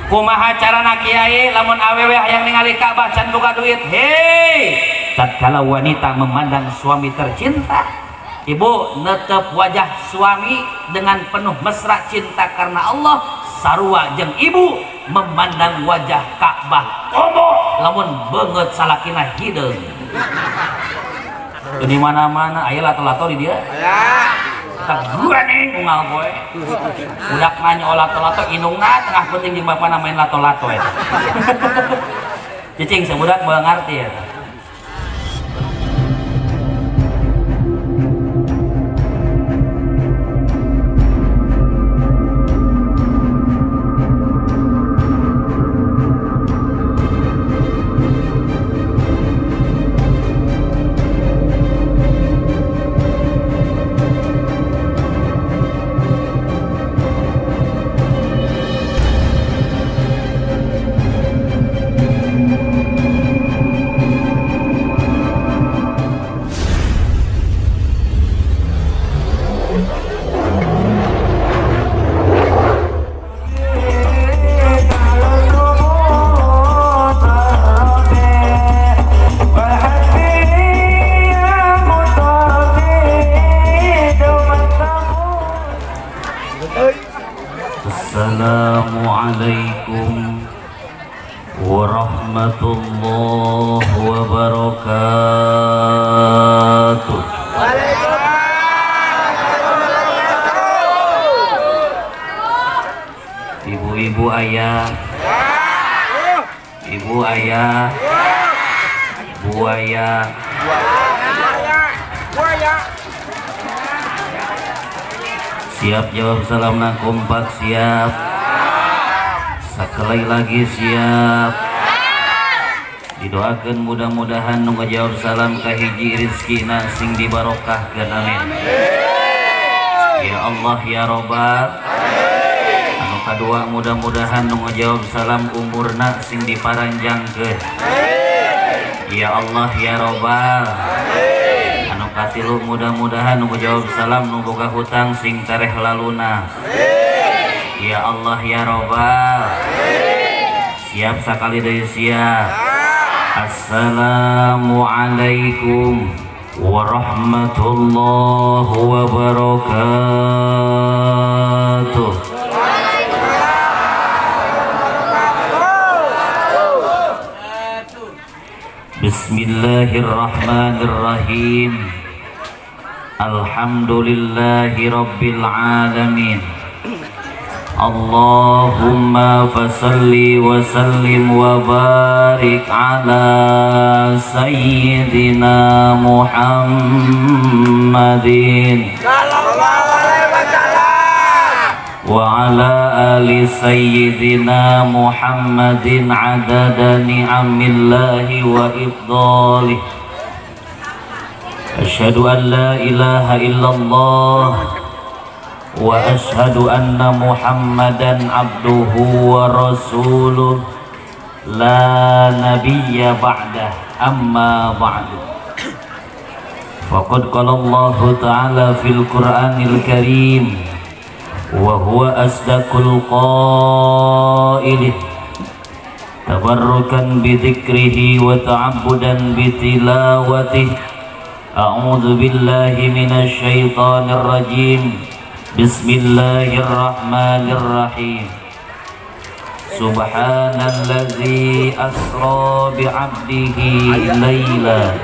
Kumaha carana kiai lamun awewe hayang ningali Ka'bah can boga duit? Hei, tatkala wanita memandang suami tercinta, ibu netep wajah suami dengan penuh mesra cinta karena Allah, sarua jeung ibu memandang wajah Ka'bah. Komo lamun beungeut salakina hideung. Di mana-mana aya lato-lato di dia. Tak gua nih unggal poe. Budak nanya lato-lato indungna tengah penting jeung bapana main lato-lato eta. Cicing sabudak moal ngarti eta. Assalamualaikum warahmatullahi wabarakatuh. Ibu-ibu ayah, ibu ayah, buaya, siap jawab salam na kompak siap. Sekali lagi siap. Didoakan mudah-mudahan nu ngajawab salam kahiji rezekina sing dibarokahkeun, amin. Ya Allah ya Robbal. Anu kadua mudah-mudahan nu ngajawab salam umurna sing diparanjangkeun. Ya Allah ya Robbal. Anu katilu mudah-mudahan nu ngajawab salam nu boga hutang sing tareh lalunas. Ya Allah ya Robbal. Siap sakali deui siap. Assalamualaikum warahmatullahi wabarakatuh. Bismillahirrahmanirrahim. Alhamdulillahi rabbil alamin. Allahumma fasalli wa sallim wa barik ala sayyidina Muhammadin sallallahu alaihi wasallam wa ala ali sayyidina Muhammadin adada ni'amillahi wa ifdalih. Asyhadu an la ilaha illallah wa ashhadu anna Muhammadan abduhu wa rasuluh la nabiyya ba'dah, amma ba'du. Faqad qala Allahu ta'ala fil Qur'anil Karim wa huwa asdaqul qailin tabarrukan bi dzikrihi wa ta'abbudan bi tilawatihi. A'udzu billahi minasy syaithanir rajim. Bismillahirrahmanirrahim. Subhanallazi asra bi'abdihi laila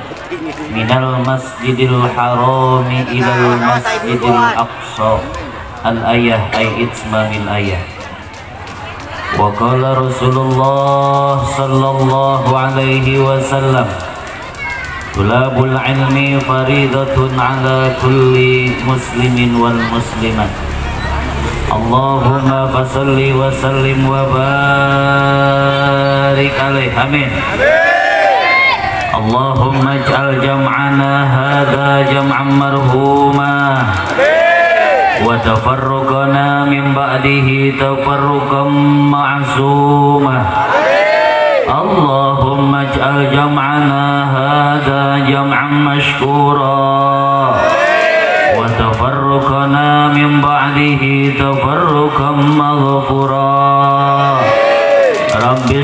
minal masjidil harami ilal masjidil aqsa. Al-ayah ay itmamil ayah. Wa qala Rasulullah sallallahu alaihi wasallam, tulabul ilmi faridatun ala kulli muslimin wal muslimat. Allahumma fasalli wa sallim wa barik alaih, amin. Allahumma ij'al jam'ana hadha jam'an marhuma wa tafarruqana min ba'dihi tafarruqan ma'suma. Allahumma ij'al jam'ana hadha jam'an mashkura wa tafarruqana min ba'dihi tafarruqan maghfura.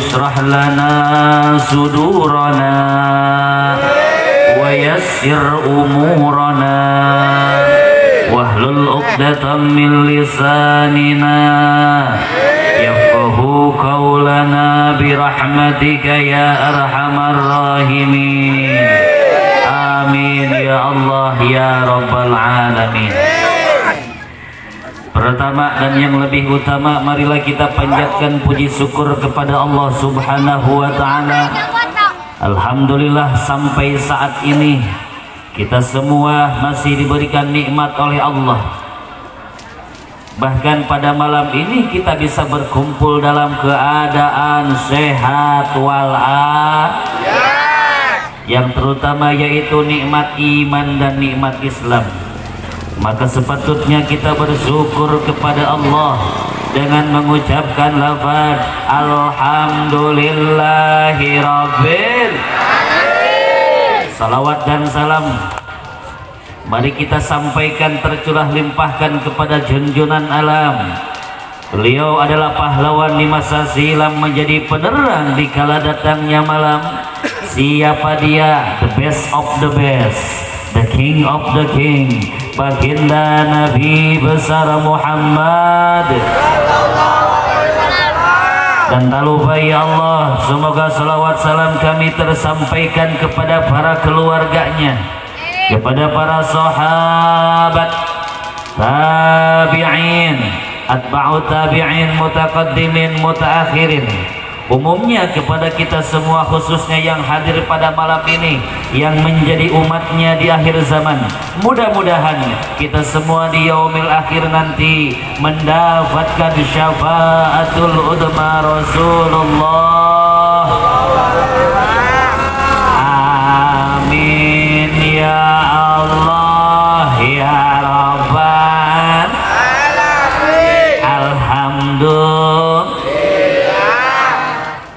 Ishrah lana sudurana wa yassir umurana wahlul 'uqdatam min lisanina yafqahu qawlana birahmatika ya arhamar rahimin. Amin ya Allah ya Rabbal alamin. Pertama dan yang lebih utama, marilah kita panjatkan puji syukur kepada Allah Subhanahu wa ta'ala. Alhamdulillah sampai saat ini kita semua masih diberikan nikmat oleh Allah. Bahkan pada malam ini kita bisa berkumpul dalam keadaan sehat walafiat, yang terutama yaitu nikmat iman dan nikmat Islam. Maka sepatutnya kita bersyukur kepada Allah dengan mengucapkan lafaz alhamdulillahi rabbil alamin. Salawat dan salam mari kita sampaikan, tercurah limpahkan kepada junjungan alam. Beliau adalah pahlawan di masa silam, menjadi penerang di kala datangnya malam. Siapa dia? The best of the best, the king of the king, baginda Nabi besar Muhammad. Dan tak lupa ya Allah, semoga salawat salam kami tersampaikan kepada para keluarganya, kepada para sahabat, tabi'in, atba'u tabi'in, mutaqaddimin, mutaakhirin, umumnya kepada kita semua, khususnya yang hadir pada malam ini, yang menjadi umatnya di akhir zaman. Mudah-mudahan kita semua di yaumil akhir nanti mendapatkan syafaatul udma Rasulullah. Amin ya Allah ya Rabbal alamin. Alhamdulillah.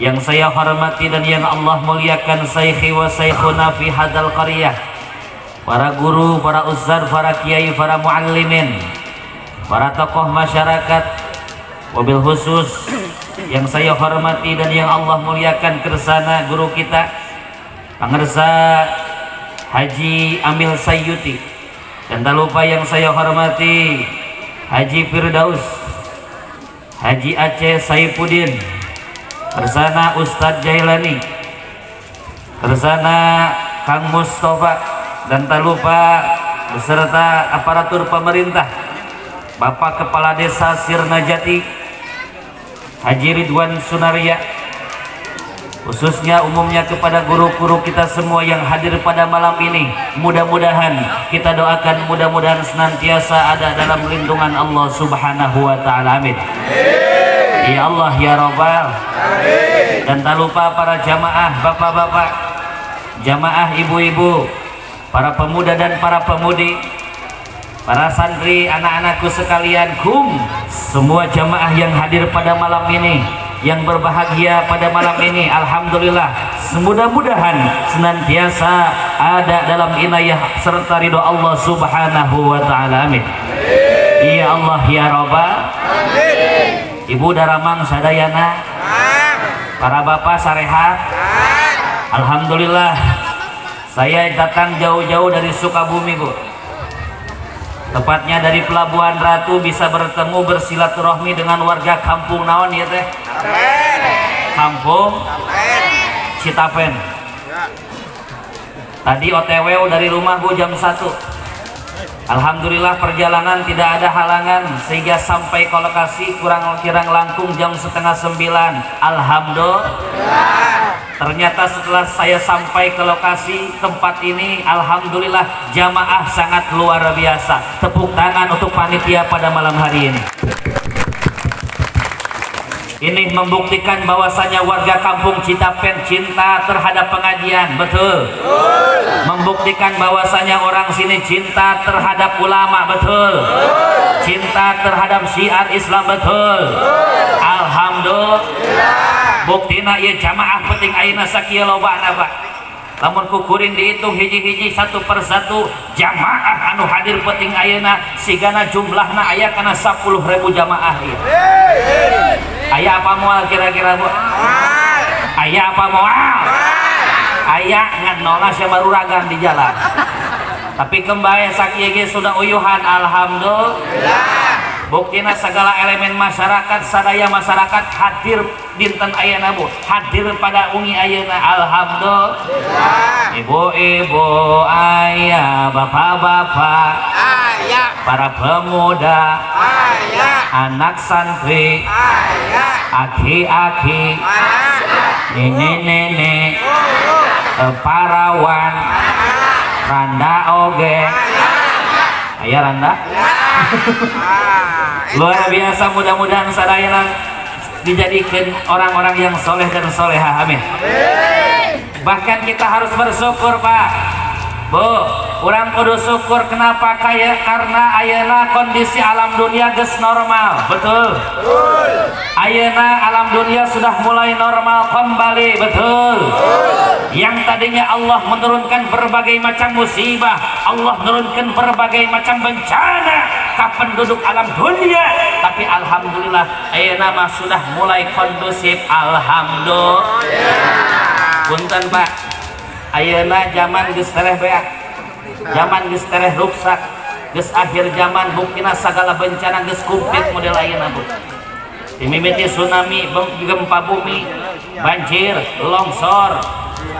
Yang saya hormati dan yang Allah muliakan, saykhi wa saykhuna fi hadal qaryah, para guru, para ustaz, para kiai, para muallimin, para tokoh masyarakat, wabil khusus yang saya hormati dan yang Allah muliakan kersana guru kita Pangersa Haji Amil Sayyuti. Dan tak lupa yang saya hormati Haji Firdaus, Haji Aceh Saifuddin, Kersana Ustadz Jailani, Kersana Kang Mustafa, dan tak lupa beserta aparatur pemerintah, Bapak Kepala Desa Sirnajati Haji Ridwan Sunaria, khususnya umumnya kepada guru-guru kita semua yang hadir pada malam ini. Mudah-mudahan kita doakan, mudah-mudahan senantiasa ada dalam lindungan Allah Subhanahu wa ta'ala. Amin ya Allah ya Rabbal. Dan tak lupa para jamaah, bapak-bapak, jamaah ibu-ibu, para pemuda dan para pemudi, para santri, anak-anakku sekalian, kum, semua jamaah yang hadir pada malam ini, yang berbahagia pada malam ini, alhamdulillah, mudah-mudahan senantiasa ada dalam inayah serta ridho Allah Subhanahu wa ta'ala. Amin ya Allah ya Rabbal. Ibu daramang sadayana, para bapak sarehat. Alhamdulillah saya datang jauh-jauh dari Sukabumi, Bu. Tepatnya dari Pelabuhan Ratu, bisa bertemu bersilaturahmi dengan warga kampung naon ya teh? Kampung Citapen. Tadi OTW dari rumah Bu jam 1. Alhamdulillah perjalanan tidak ada halangan sehingga sampai ke lokasi kurang kirang langkung jam 8:30. Alhamdulillah. Ternyata setelah saya sampai ke lokasi tempat ini, alhamdulillah jamaah sangat luar biasa. Tepuk tangan untuk panitia pada malam hari ini. Ini membuktikan bahwasanya warga kampung Citapen cinta terhadap pengajian, betul. Membuktikan bahwasanya orang sini cinta terhadap ulama, betul. Cinta terhadap syiar Islam, betul. Alhamdulillah. Buktina ieu jamaah penting ayeuna sakieu lobana, Pak. Lamun kukuring dihitung hiji-hiji satu persatu jamaah anu hadir penting ayeuna sigana jumlahna aya kana 10.000 jamaah ieu. Aya apa moal kira-kira, Bu? Aya apa moal? Aya ngan nolas yang baru ragan di jalan. Tapi kembali sakieu ge sudah uyuhan, alhamdulillah. Buktina segala elemen masyarakat, sadaya masyarakat hadir dinten ayeuna Bu, hadir pada ungi ayeuna, alhamdulillah. Ibu-ibu, ayah, bapak-bapak, ayah, para pemuda, ayah, anak santri, ayah, aki-aki, nenek-nenek, parawan, randa oge, ayah randa. Luar biasa, mudah-mudahan sadayana dijadikan orang-orang yang soleh dan soleha, amin. Bahkan kita harus bersyukur Pak, Bu, urang kudu syukur. Kenapa? Kaya karena ayeuna kondisi alam dunia geus normal, betul? Ayeuna alam dunia sudah mulai normal kembali, betul? Yang tadinya Allah menurunkan berbagai macam musibah, Allah menurunkan berbagai macam bencana ke penduduk alam dunia, tapi alhamdulillah ayeuna mah sudah mulai kondusif, alhamdulillah. Punten Pak, ayeuna zaman geus tereh beak, zaman geus tereh ruksak, geus akhir zaman, buktina sagala bencana geus komplit model ayeuna Bu. Dimimiti tsunami, gempa bumi, banjir, longsor,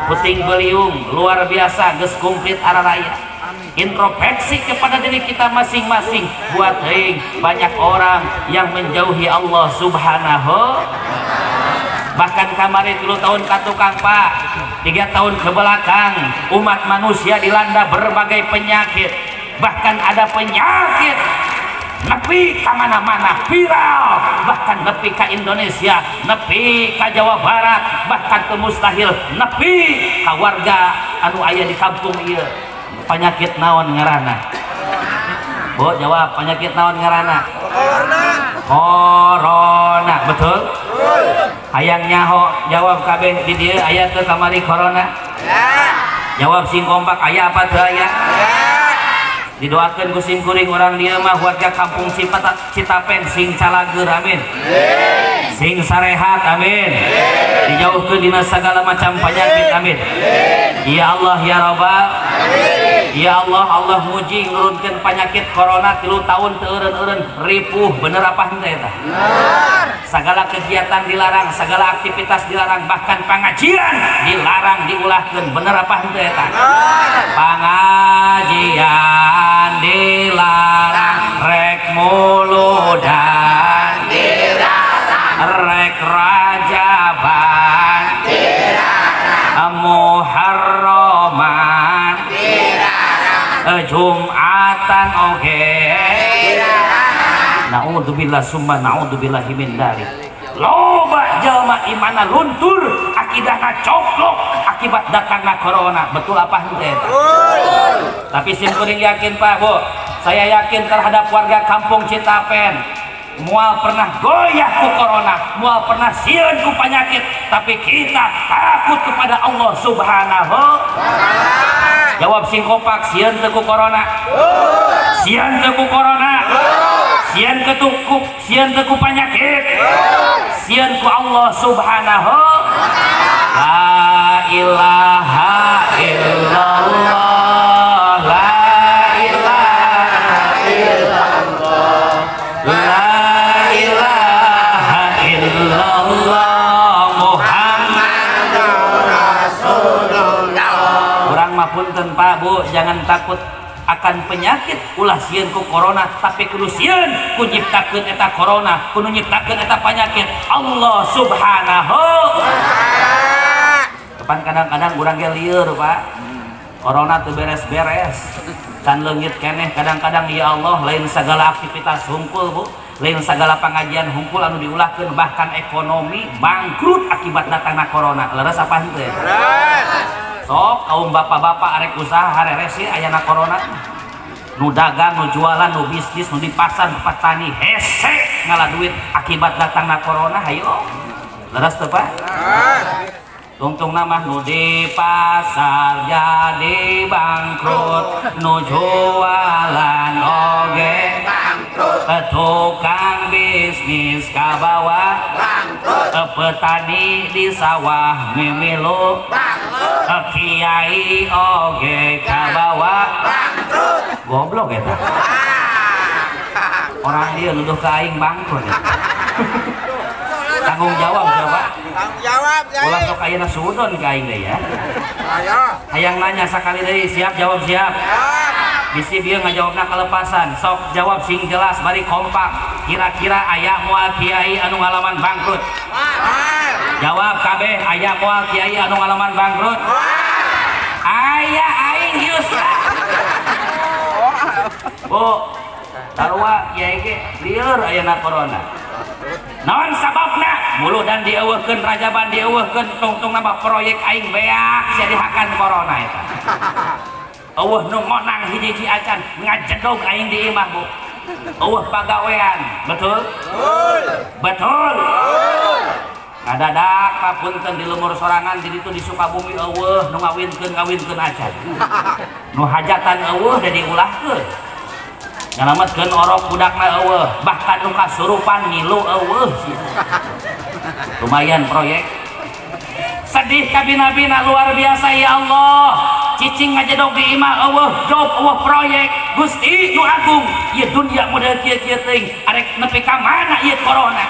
puting beliung, luar biasa geus komplit araraya. Introspeksi kepada diri kita masing-masing, buat heuing banyak orang yang menjauhi Allah Subhanahu. Bahkan kamari 3 tahun ka tukang Pak, 3 tahun ke belakang umat manusia dilanda berbagai penyakit. Bahkan ada penyakit nepi ka mana-mana viral, bahkan nepi ka Indonesia, nepi ka Jawa Barat, bahkan ke mustahil nepi ka warga anu aya di kampung ieu. Penyakit naon ngaranna? Bu, jawab, penyakit naon ngaranna? Corona. Corona, betul? Hayang nyaho jawab kabeh di dieu aya teu kamari corona? Jawab sing kompak, aya apa teu aya? Didoakeun ku sim kuring urang dieu mah warga kampung Citapen sing calageur, amin. Sing sarehat, amin. Dijauhkeun dina sagala macam penyakit, amin. Ya Allah ya Rabbal. Ya Allah, Allah muji nurunkeun penyakit corona 3 tahun teu eureun-eureun ripuh, bener apa henteu eta? Segala kegiatan dilarang, segala aktivitas dilarang, bahkan pengajian dilarang diulahkeun, bener apa henteu eta? Pengajian dilarang, rek muludan dilarang, rek rajaban dilarang, muharraman dilarang, jumatan oge dilarang. Naudzubillah summa naudzubillahi min dzalik. Loba jalma imana luntur, akidahna coplok akibat datangna corona, betul apa henteu eta? Tapi sim kuring yakin Pak, Bu, saya yakin terhadap warga kampung Citapen moal pernah goyah ku corona, moal pernah sieun ku penyakit, tapi kita takut kepada Allah Subhanahu wa taala. Jawab sing kompak, sieun teu ku corona? Sieun teu ku corona? Sieun teu ku, sieun teu ku penyakit? Sieun ku Allah Subhanahu wa taala. La ilaha illallah, la ilaha illallah, la ilaha illallah Muhammadur Rasulullah. Urang mah punten Pak, Bu, jangan takut akan penyakit, ulah sieun ku corona, tapi kudu sieun ku nyiptakeun eta corona, kudu nyiptakeun eta penyakit Allah Subhanahu wa taala. Kapan kadang-kadang urang ge lieur Pak, corona teu beres-beres, can leungit keneh kadang-kadang ya Allah, lain segala aktivitas hungkul Bu, lain segala pengajian hungkul anu diulahkeun, bahkan ekonomi bangkrut akibat datangna corona. Leres apa henteu? Leres. Sok kaum bapak-bapak arek usaha hareresi ayana corona, nu dagang, nu jualan, nu bisnis, nu di pasar, nu petani hese ngalah duit akibat datangna corona. Hayo leres teu Pak? Tungtung nama nu di pasar jadi bangkrut, nu jualan oge bangkrut, tukang bisnis kabawa bangkrut, Petani di sawah mimilu bangkrut, kiai oge kabawa bangkrut. Goblok eta. Orang dia nuduh ke aing bangkrut. Tanggung jawab siapa? Tanggung jawab yai. Ulah sok ayeuna suudon ka aing deui ya. Hayang nanya sakali deui, siap jawab siap. Bisi bieu ngajawabna kelepasan, sok jawab sing jelas bari kompak. Kira-kira aya moal kiai anu ngalaman bangkrut? Jawab kabeh, aya moal kiai anu ngalaman bangkrut? Aya aing Yusra. Bu, sarua kiai ge lieur ayeuna corona. Naon sababna? Muludan dieuweuhkeun, rajaban dieuweuhkeun, tungtung nambah proyek aing beak sia dihakan corona eta. Eueuh nu ngonang hiji-hiji acan ngajedog aing di imah bu. Eueuh pagawean, betul? Betul. Betul. Ngadadak papunten di lemur sorangan di ditu di Sukabumi eueuh nu ngawinkeun acan. Nu hajatan eueuh da diulahkeun. Nyalametkeun orok budakna eueuh, bahkan nu kasurupan ngilu eueuh. Lumayan proyek. Sedih kabina-bina luar biasa ya Allah. Cicing ngajedog di imah eueuh job eueuh proyek. Gusti nu agung, ieu dunia model kieu-kieu teuing arek nepi ka mana ieu corona.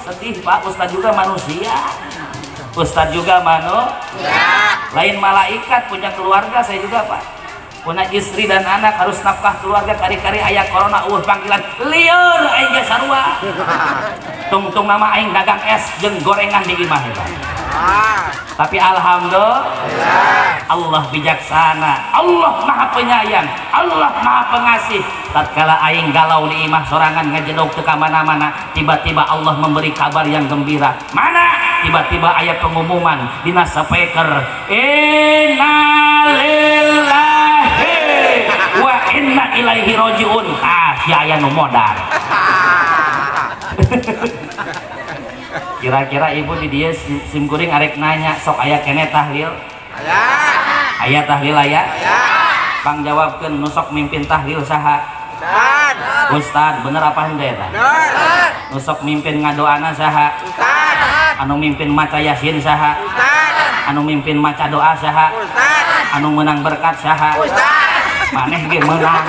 Sedih Pak, Ustaz juga manusia. Ustaz juga manusia. Lain malaikat, punya keluarga saya juga Pak. Punya istri dan anak, harus nafkah keluarga, kari-kari aya corona eueuh panggilan lieur aing ge sarua. Tungtung nama aing dagang es jeung gorengan di imah eta. Tapi alhamdulillah Allah bijaksana, Allah maha penyayang, Allah maha pengasih. Tatkala aing galau di imah sorangan ngajedog teu ka mana-mana, tiba-tiba Allah memberi kabar yang gembira. Mana? Tiba-tiba aya pengumuman dina speaker, innalillahi wa inna ilaihi rajiun. Ah, si aya nu modar. Kira-kira ibu di dia sim kuring arek nanya sok aya kene tahlil? Aya. Aya tahlil aya? Aya. Pang jawabkeun nu sok mimpin tahlil saha? Ustad. Ustad, bener apa henteu eta? Bener. Nu sok mimpin ngadoana saha? Ustad. Anu mimpin maca yasin saha? Ustad. Anu mimpin maca doa saha? Ustad. Anu meunang berkat saha? Ustad. Maneh ge meunang.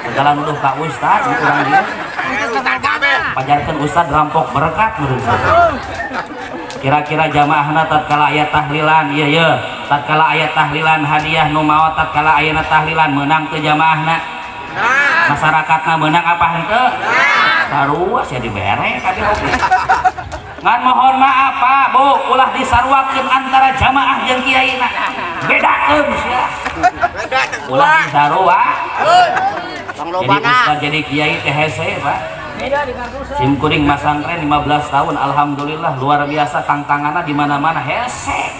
Segala nuduh ka ustad urang dieu. Pajarkeun ustad rampok berkat menurut. Kira-kira jamaahna tatkala aya tahlilan ieu ye, tatkala aya tahlilan hadiah nu maot, tatkala ayeuna tahlilan meunang teu jamaahna? Masyarakatna meunang apa henteu? Sarua sia dibere kabeh oge. Ngan mohon maaf Pak, Bu, ulah disaruakeun antara jamaah jeung kiaina. Bedakeun sia. Ulah disarua. Jadi ustad jadi kiai teh hese Pak. Sim kuring masantren 15 tahun, alhamdulillah luar biasa tantangannya di mana-mana hese.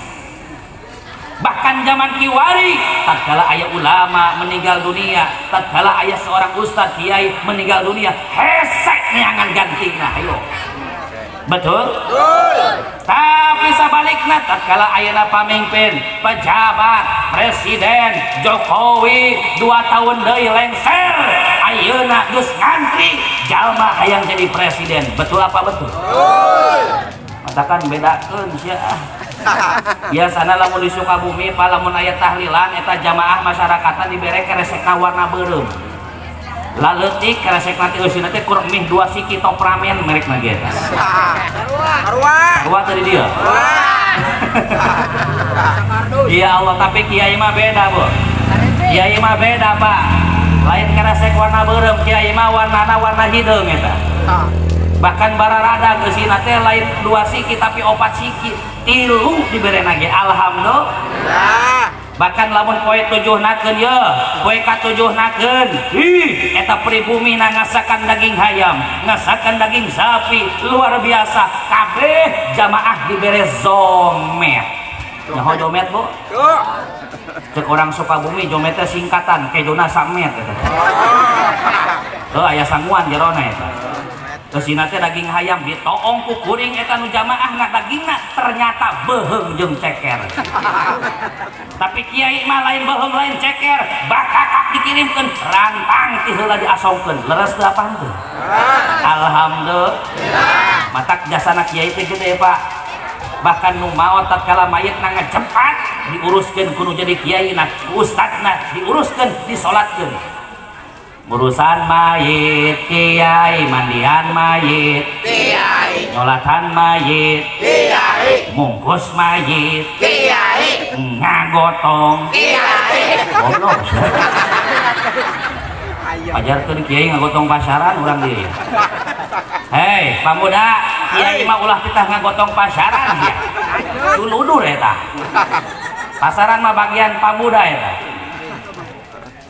Bahkan zaman kiwari, tatkala aya ulama meninggal dunia, tatkala aya seorang ustad kiai meninggal dunia, hese neangan gantina, ayo. Betul? Betul. Tapi sebaliknya tatkala ayeuna pamimpin, pejabat, presiden Jokowi 2 tahun deui lengser, ayeuna geus ngantri jalma hayang jadi presiden. Betul apa betul? Betul. Matakan bedakeun sia. Biasana lamun di Sukabumi pa lamun aya tahlilan eta jamaah masyarakatna dibere keresekna warna beureum. Laleutik keresekna teh eusina teh kur mih 2 siki top ramen merekna ge eta. Sarua. Sarua teh di dieu. Ya Allah, tapi kiai mah beda, Bu. Kiai mah beda, Pak. Lain keresek warna beureum, kiai mah warnana warna hideung eta. Bahkan bararada geusina teh lain 2 siki tapi 4 siki, 3 diberena ge. Alhamdulillah. Bahkan lamun poe 7 nakeun ye, poe ka-7 nakeun. Ih, eta pribumi na ngasakan daging hayam, ngasakan daging sapi, luar biasa. Kabeh jamaah dibere zomet. Nyaho jomet, Bu? Cek orang Sukabumi jomet teh singkatan kejona samet eta. Heuh, aya sanguan jerona eta. Eusina teh daging hayam ditoong ku kuring eta nu jamaahna dagingna ternyata beuheung jeung ceker. Tapi kiai mah lain beuheung lain ceker, bakakak dikirimkeun rantang ti heula diasongkeun. Leres teu apa henteu? Alhamdulillah. Matak jasana kiai teh gede Pak. Bahkan nu maot tatkala mayitna ngajempat diuruskeun ku nu jadi kiaina, ku ustadna diuruskeun, disolatkeun. Urusan mayit kiai, mandian mayit kiai, nyolatan mayit kiai, mungkus mayit kiai, ngagotong kiai. Goblok. Ajarkeun kiai ngagotong pasaran urang dieu. Hei, pamuda, kiai mah ulah kita ngagotong pasaran ya. Duludur eta. Pasaran mah bagian pamuda eta.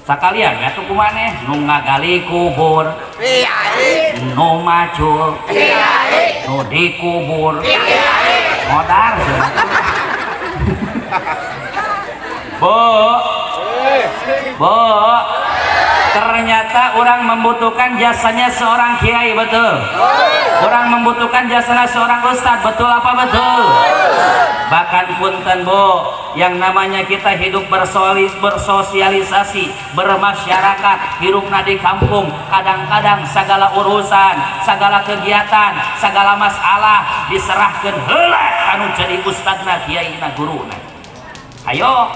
Sakalian atuh kumaneh nu ngagali kubur, kiai, nu macul, kiai, nu dikubur, kiai, modar. Bu. Bu. Ternyata orang membutuhkan jasanya seorang kiai, betul. Orang membutuhkan jasanya seorang ustadz, betul apa betul? Bahkan punten Bu, yang namanya kita hidup bersosialisasi, bermasyarakat, hirupna di kampung, kadang-kadang segala urusan, segala kegiatan, segala masalah diserahkan heula anu jadi ustadna, kiaina, guruna. Ayo,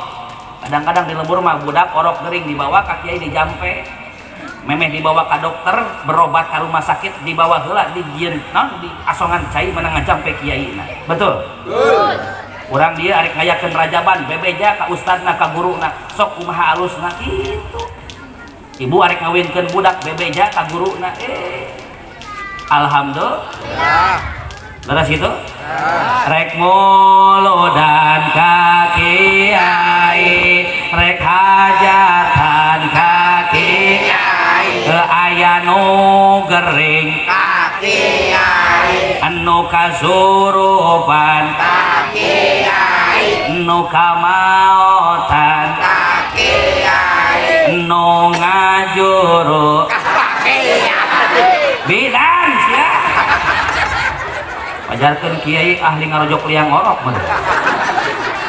kadang-kadang di lembur mah budak orok gering dibawa ka kiai dijampe, memeh dibawa ka dokter berobat ka rumah sakit dibawa heula dijieun naon di asongan cai menang ngajampe kiaina, betul? Betul. Urang dia arek ngayakeun rajaban bebeja ka ustadna ka guruna sok kumaha alusna kitu. Ibu arek ngawinkeun budak bebeja ka guruna alhamdulillah. Leres gitu? Rek muludan ka kiai, rek hajatan ka kiai, aya nu gering ka kiai, anu kasurupan ka kiai, nu kamaotan ka kiai, nu ngajuru ka kiai. Bidan sia. Ajarkeun kiai ahli ngarojok liang orok mah.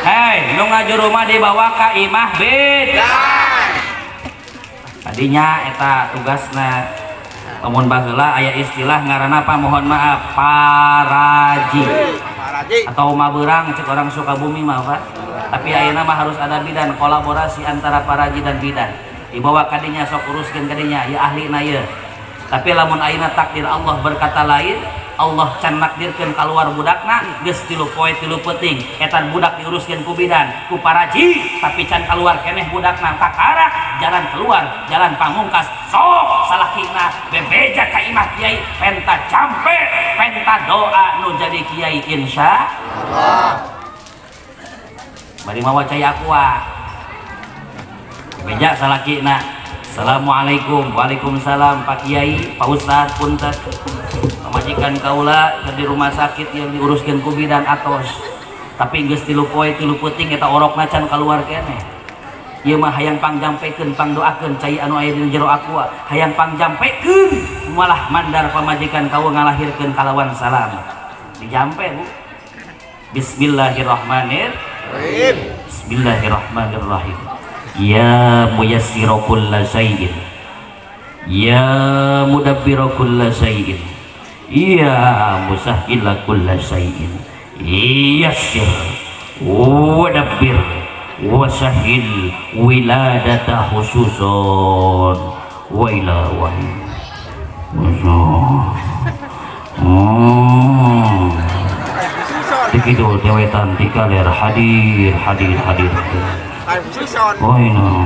Hei, nu ngajuru mah dibawa ka imah bidan. Tadinya eta tugasna. Lamun baheula aya istilah ngaranna apa mohon maaf, paraji. Atau mabeurang cek orang Sukabumi mah Pak. Tapi ayeuna mah harus ada bidan, kolaborasi antara paraji dan bidan. Dibawa kadinya sok uruskeun kadinya, ya ahlina ieu. Tapi lamun ayeuna takdir Allah berkata lain, Allah can nakdirkeun kaluar budakna geus 3 poe 3 peuting eta budak diuruskeun ku bidan ku paraji tapi can kaluar keneh budakna takarak jalan keluar jalan pamungkas sok salakina bebeja ka imah kiai penta jampe penta doa nu jadi kiai insya Allah. Bari mawa cai aqua bebeja salakina. Assalamualaikum. Waalaikumsalam Pak Kiai, Pak Ustad, punten. Pamajikan kaula di rumah sakit yang diuruskeun ku bidan atos. Tapi geus 3 poe 3 peuting eta orokna can kaluar keneh. Ieu mah hayang pangjampekeun, pangdoakeun cai anu aya di jero aqua, hayang pangjampekeun malah mandar pamajikan kaula ngalahirkeun kalawan salam. Dijampe, Bu. Bismillahirrahmanirrahim. Bismillahirrahmanirrahim. Ya muyassira kulla syai'in, ya mudabbira kulla syai'in, ya musahhila kulla syai'in, yassir wa dabbir wa sahil wiladata khususon wa ila wahid. Dikidul dewetan dikaler hadir hadir hadir. Oh ini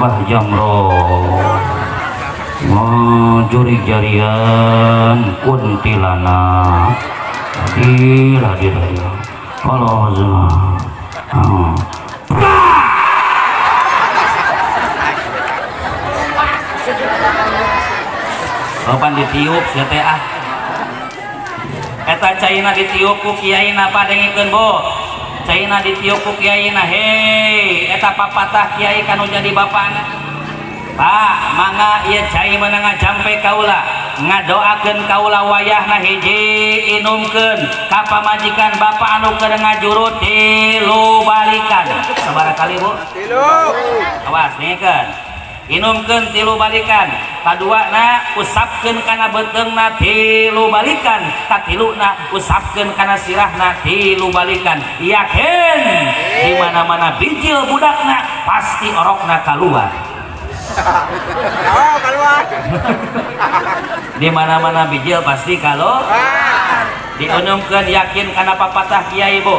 Mbah Jamro juri jarian kuntilana hadir hadir hadir. Allah kapan ditiup sia teh ah eta caina ditiup ku kiaina padengikeun Bu. Caina ditiup ku kiaina, hei eta papatah kiai kanu jadi bapana. Pak, mangga ieu cai meunang ngajampe kaula. Ngadoakeun kaula wayahna hiji inumkeun ka pamajikan bapak anu keur ngajuru tilu balikan. Sabaraha kali Bu? Tilu. Awas dengekeun. Inumkeun tilu balikan. Kaduana usapkeun kana beuteungna tilu balikan. Katiluna usapkeun kana sirahna tilu balikan. Yakin di mana-mana bijil budakna pasti orokna kaluar. Oh, keluar. Di mana-mana bijil pasti kalau diinumkeun yakin kana papatah kiai Bu.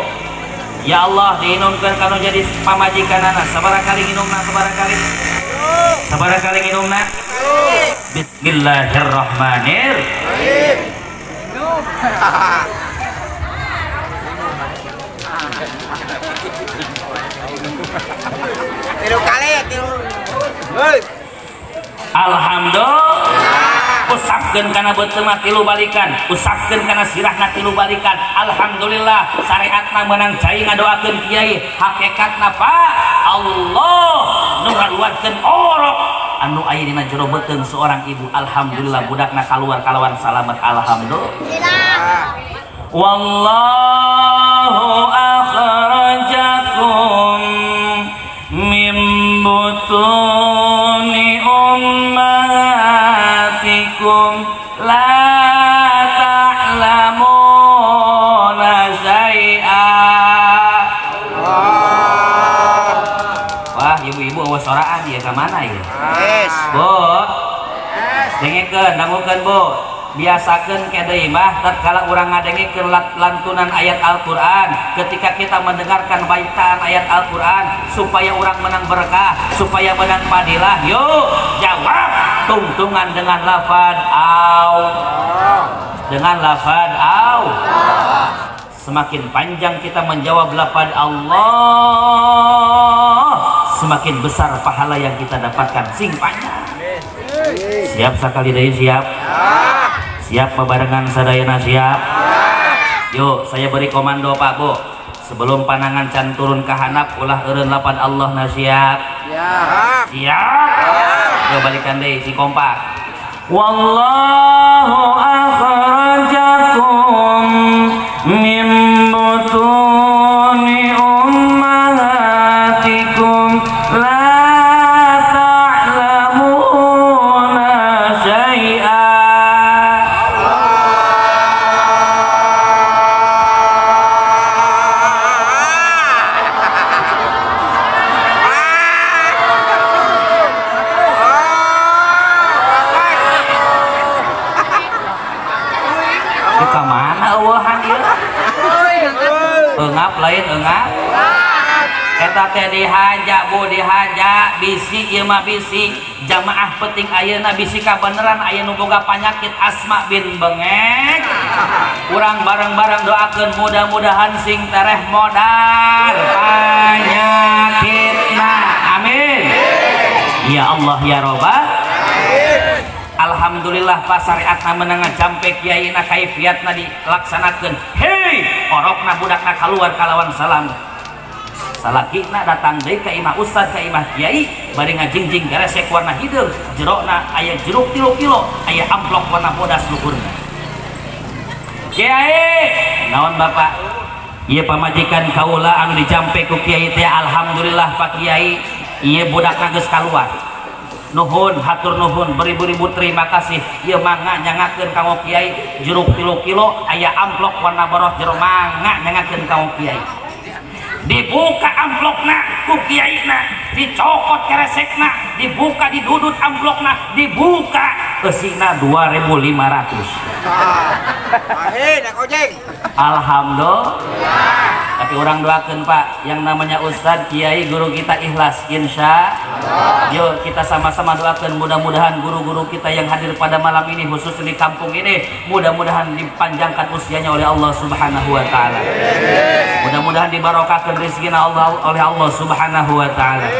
Ya Allah diinumkeun kanu jadi pamajikanana. Sabaraha kali nginumna? Sabaraha kali? Sabaraha kali nginumna? Bismillahirrahmanirrahim. Tilu kali, tilu. Alhamdulillah. Usapkeun kana beuteungna tilu balikan, usapkeun kana sirahna tilu balikan. Alhamdulillah syariatna meunang cai ngadoakeun kiai, hakikatna Pak Allah nu ngaluarkeun orok anu aya dina jero beuteung seorang ibu. Alhamdulillah budakna kaluar kalawan salamet. Alhamdulillah. Wallahu akhrajakum min butuni ummahatikum la ta'lamuna syai'a. Wah, ibu-ibu awas soraan ya ka mana ya? Yes. Bu. Dengekeun, dangukeun Bu. Biasakeun ke deui mah tatkala urang ngadengikeun lantunan ayat Al-Qur'an, ketika kita mendengarkan bacaan ayat Al-Qur'an supaya urang menang berkah, supaya menang fadilah, yuk jawab tungtungan dengan lafaz au. Dengan lafaz au. Semakin panjang kita menjawab lafaz Allah, semakin besar pahala yang kita dapatkan. Sing panjang. Siap sakali deui siap? Siap bebarengan sadayana siap? Yuk saya beri komando Pak Bu. Sebelum panangan can turun ke handap ulah eureun lapan Allah na siap. Siap. Siap. Yuk balikan deui si kompak. Wallahu akhrajakum min butuni ummahatikum la ta'lamuna syai'a. Engap lain engap eta teh dihaja Bu, dihaja bisi ieu mah bisi jamaah penting ayeuna bisi kabeneran aya nu boga panyakit asma bin bengek. Urang bareng-bareng doakeun mudah-mudahan sing tereh modar panyakitna. Amin. Ya Allah ya Robbal. Alhamdulillah Pak syariatna menang jampe kiaina kaifiatna dilaksanakeun. Hei, orokna budakna kaluar kalawan salam. Salakina datang deui ka imah ustad ka imah kiai bari ngajingjing garesek warna hideung, jerokna aya jeruk 3 kilo, aya amplop warna bodas luhurna. Kiai, naon Bapak? Ieu pamajikan kaula anu dijampe ku kiai teh alhamdulillah Pak Kiai, ieu budakna geus kaluar. Nuhun, hatur nuhun, beribu-ribu terima kasih. Ieu mangga nyangakeun kanggo kiai jeruk 3 kilo, aya amplop warna boros jero mangga nyangakeun kanggo kiai. Dibuka amplopna ku kiaina, dicokot keresekna, dibuka didudut amplopna, dibuka eusina 2.500. Alhamdulillah. Tapi orang doakan Pak, yang namanya ustadz, kiai, guru kita ikhlas, insya Allah. Yuk kita sama-sama doakan mudah-mudahan guru-guru kita yang hadir pada malam ini, khususnya di kampung ini, mudah-mudahan dipanjangkan usianya oleh Allah Subhanahu wa Ta'ala. Mudah-mudahan dibarokahkan rezekinya Allah oleh Allah Subhanahu wa Ta'ala.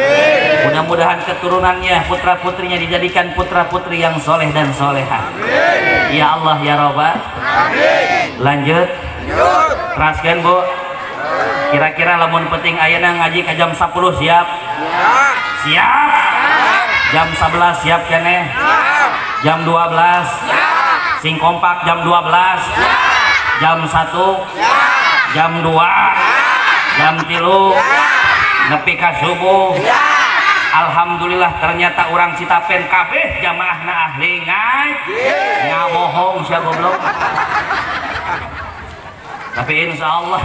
Mudah-mudahan keturunannya, putra-putrinya dijadikan putra-putri yang soleh dan soleha. Ya Allah ya Robbal. Lanjut. Teraskan Bu. Kira-kira lamun penting ayeuna ngaji ke jam 10 siap? Siap. Siap. Jam 11 siap keneh? Siap. Jam 12? Siap. Sing kompak jam 12. Jam 1. Jam 2. Jam 3. Nepi ka subuh. Alhamdulillah ternyata orang Citapen kabeh jamaahna ahli ngaji. Ngabohong sia goblok. Tapi insyaallah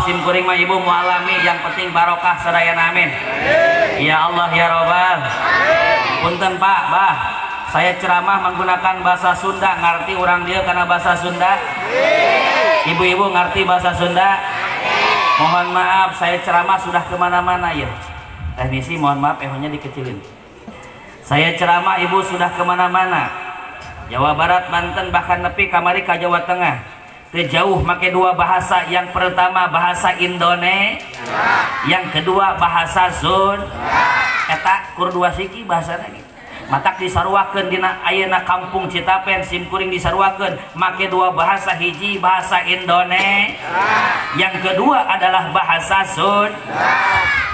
sim kuring mah ibu mualami, yang penting barokah sadayana, amin. Ya Allah ya Robbal. Punten Pak, Bah, saya ceramah menggunakan bahasa Sunda, ngerti orang dia karena bahasa Sunda? Ibu-ibu ngerti bahasa Sunda? Mohon maaf, saya ceramah sudah kemana-mana ya. Teknisi mohon maaf, ehonya dikecilin. Saya ceramah ibu sudah kemana-mana, Jawa Barat, Banten, bahkan nepi kamari ka Jawa Tengah. Terjauh make dua bahasa. Yang pertama bahasa Indonesia, yang kedua bahasa Sunda. Eta kur dua siki bahasana gitu. Matak disaruakeun dina ayeuna kampung Citapen sim kuring disaruakeun make dua bahasa, hiji bahasa Indonesia, yang kedua adalah bahasa Sunda.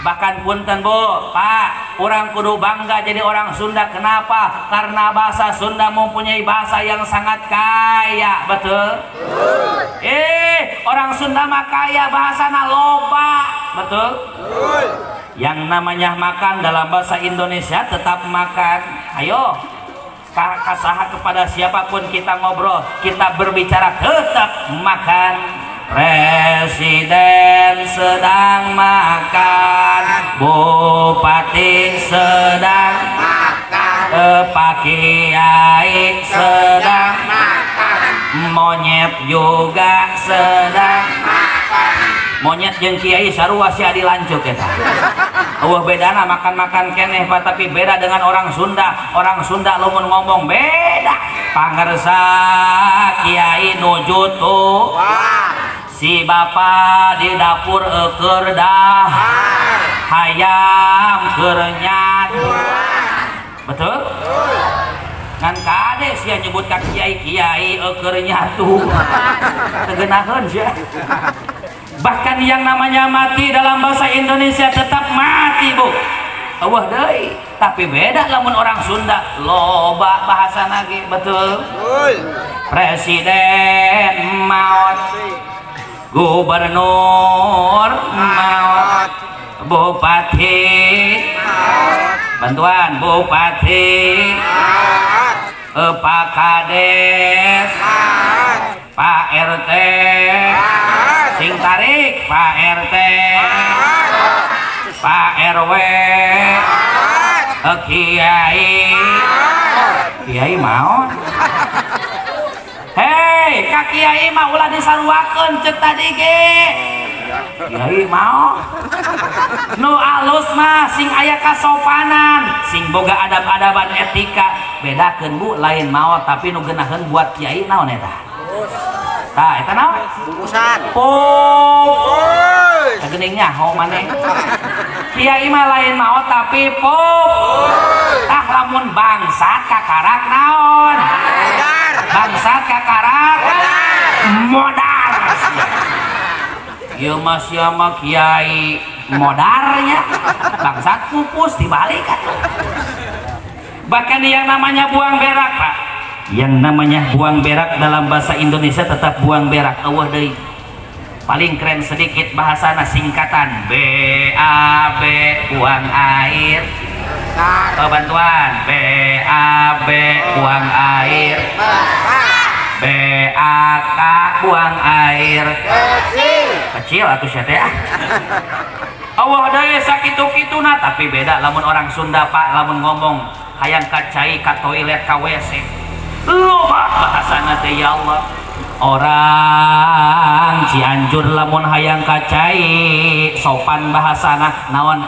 Bahkan punten Bu, Pak, orang kudu bangga jadi orang Sunda. Kenapa? Karena bahasa Sunda mempunyai bahasa yang sangat kaya, betul? Orang Sunda mah kaya bahasana loba, betul? Yang namanya makan dalam bahasa Indonesia tetap makan. Ayo, kasaha kepada siapapun kita ngobrol, kita berbicara tetap makan. Presiden sedang makan, bupati sedang makan, Pak Kiai sedang makan, monyet juga sedang makan. Monyet jeung kiai sarua sia dilanjuk eta. Eueuh bedana makan-makan keneh Pak, tapi beda dengan orang Sunda. Orang Sunda lamun ngomong beda. Pangersa kiai nuju tuh, si bapak di dapur eueur dah, hayam keur nyat. Betul? Ngan kade sia nyebut ka kiai-kiai eueur nyatu. Teu geunaheun sia. Bahkan yang namanya mati dalam bahasa Indonesia tetap mati, Bu. Eueuh deui, tapi beda lamun orang Sunda loba bahasana ge, betul? Presiden maot, gubernur maot, bupati bantuan bupati, Pak Kades, Pak RT, sing tarik Pak RT, Pak RW, Kiai, Kiai mau. Hei, ka kiai mah ulah disaruakeun ceuk tadi ge. Kiai mau. Nu alus mah sing aya kasopanan, sing boga adab-adaban etika. Bedakeun Bu, lain maot tapi nu geunaheun buat kiai naon eta? Tah, eta naon? Bungkusan. Pop. Kagening nyaho maneh. Kiai mah lain maot tapi pop. Tah lamun bangsat kakarak naon? Bangsat kakarak modar. Ieu mah sia mah kiai modarnya, bangsat pupus dibalik atuh. Bahkan yang namanya buang berak, Pak. Yang namanya buang berak dalam bahasa Indonesia tetap buang berak. Eueuh deui. Paling keren sedikit bahasana singkatan BAB, buang air. Oh, bantuan BAB, buang air. BAK, buang air kecil. Kecil atuh sia teh. Allah deui sakitu-kituna, tapi beda lamun orang Sunda Pak, lamun ngomong hayang ka cai, ka toilet, ka WC. Loba bahasana teh ya Allah. Orang Cianjur lamun hayang ka cai sopan bahasana naon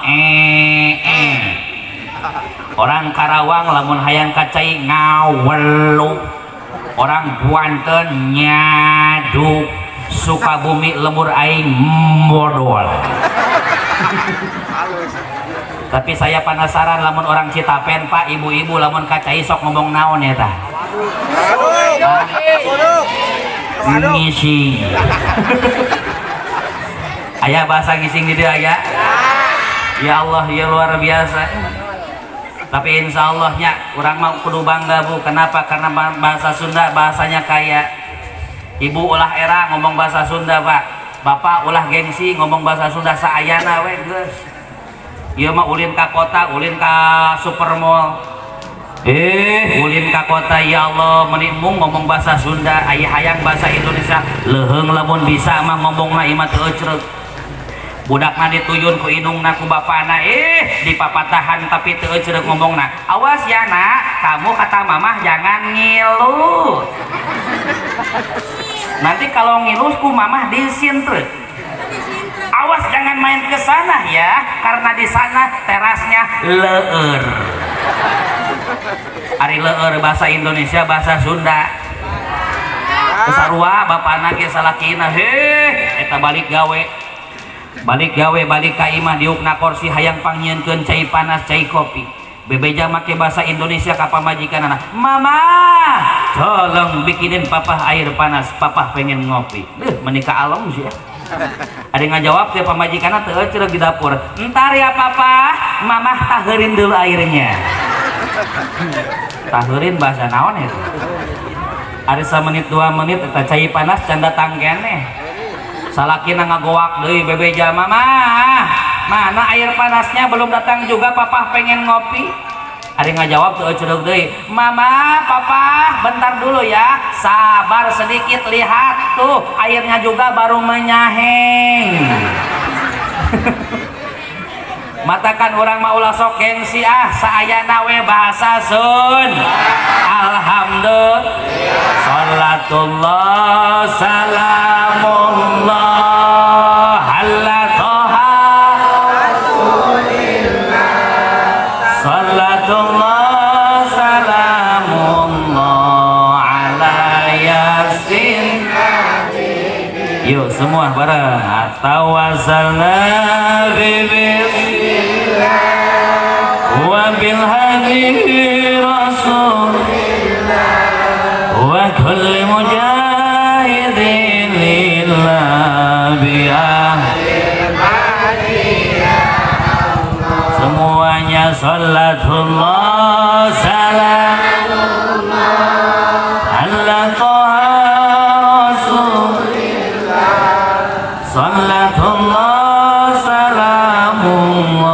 Orang Karawang lamun hayang ka cai ngawelu. Orang Banten nyaduk. Sukabumi lemur aing modol. Tapi saya penasaran lamun orang Citapen Pak, ibu-ibu lamun ka cai sok ngomong naon eta? Ngising. Aya bahasa ngising di dieu aya? Ya Allah, ya luar biasa. Tapi insya Allahnya urang mah kudu bangga bu. Kenapa? Karena bahasa Sunda bahasanya kaya. Ibu ulah era ngomong bahasa Sunda pak. Bapak ulah gengsi ngomong bahasa Sunda saayana we geus. Ieu mah ulin ka kota, ulin ka supermall. Ulin ka kota ya Allah meni embung ngomong bahasa Sunda, aya hayang bahasa Indonesia. Leuheung lamun bisa mah ngomongna ieu mah teu ecreug. Budakna dituyun ku indungna ku bapana, dipapatahan tapi teu ecreug ngomongna. Awas ya nak, kamu kata mamah jangan ngilu. Nanti kalau ngilu ku mamah disintrek. Awas jangan main ke sana ya, karena di sana terasnya leur. Ari leur bahasa Indonesia bahasa Sunda. Kesarua bapana ge salakina, heh eta balik gawe. Balik gawe balik ka imah diukna kursi hayang pangnyieunkeun cai panas cai kopi. Bebeja make bahasa Indonesia ka pamajikanana. Mama, tolong bikinin papa air panas, papa pengen ngopi. Menikah alom sih ya. Ada ngajawab teh pamajikanna teu ecreg di dapur. Entar ya papa, mamah taheurin dulu airnya. Taheurin bahasa naon itu? Ari samenit 2 menit eta cai panas can datang keneh. Salakina ngagoak deui bebeja, mama, mana air panasnya belum datang juga, papa pengen ngopi. Ada ngajawab tuh ecreg deui, mama, papa, bentar dulu ya, sabar sedikit, lihat tuh airnya juga baru menyaheng. Matakan orang mah ulah sok gengsi ah, saayana we bahasa Sun. Alhamdulillah. Salatullah salamullah ala toha rasulillah. Salatullah salamullah ala yasin. Yuk semua bareng. Tawassalna bismillah wa bil hadi rasulillah wa kulli mujahidin lillah bi ahli madinah. Semuanya salatullah salamullah ala toha rasulillah. Salatullah salamullah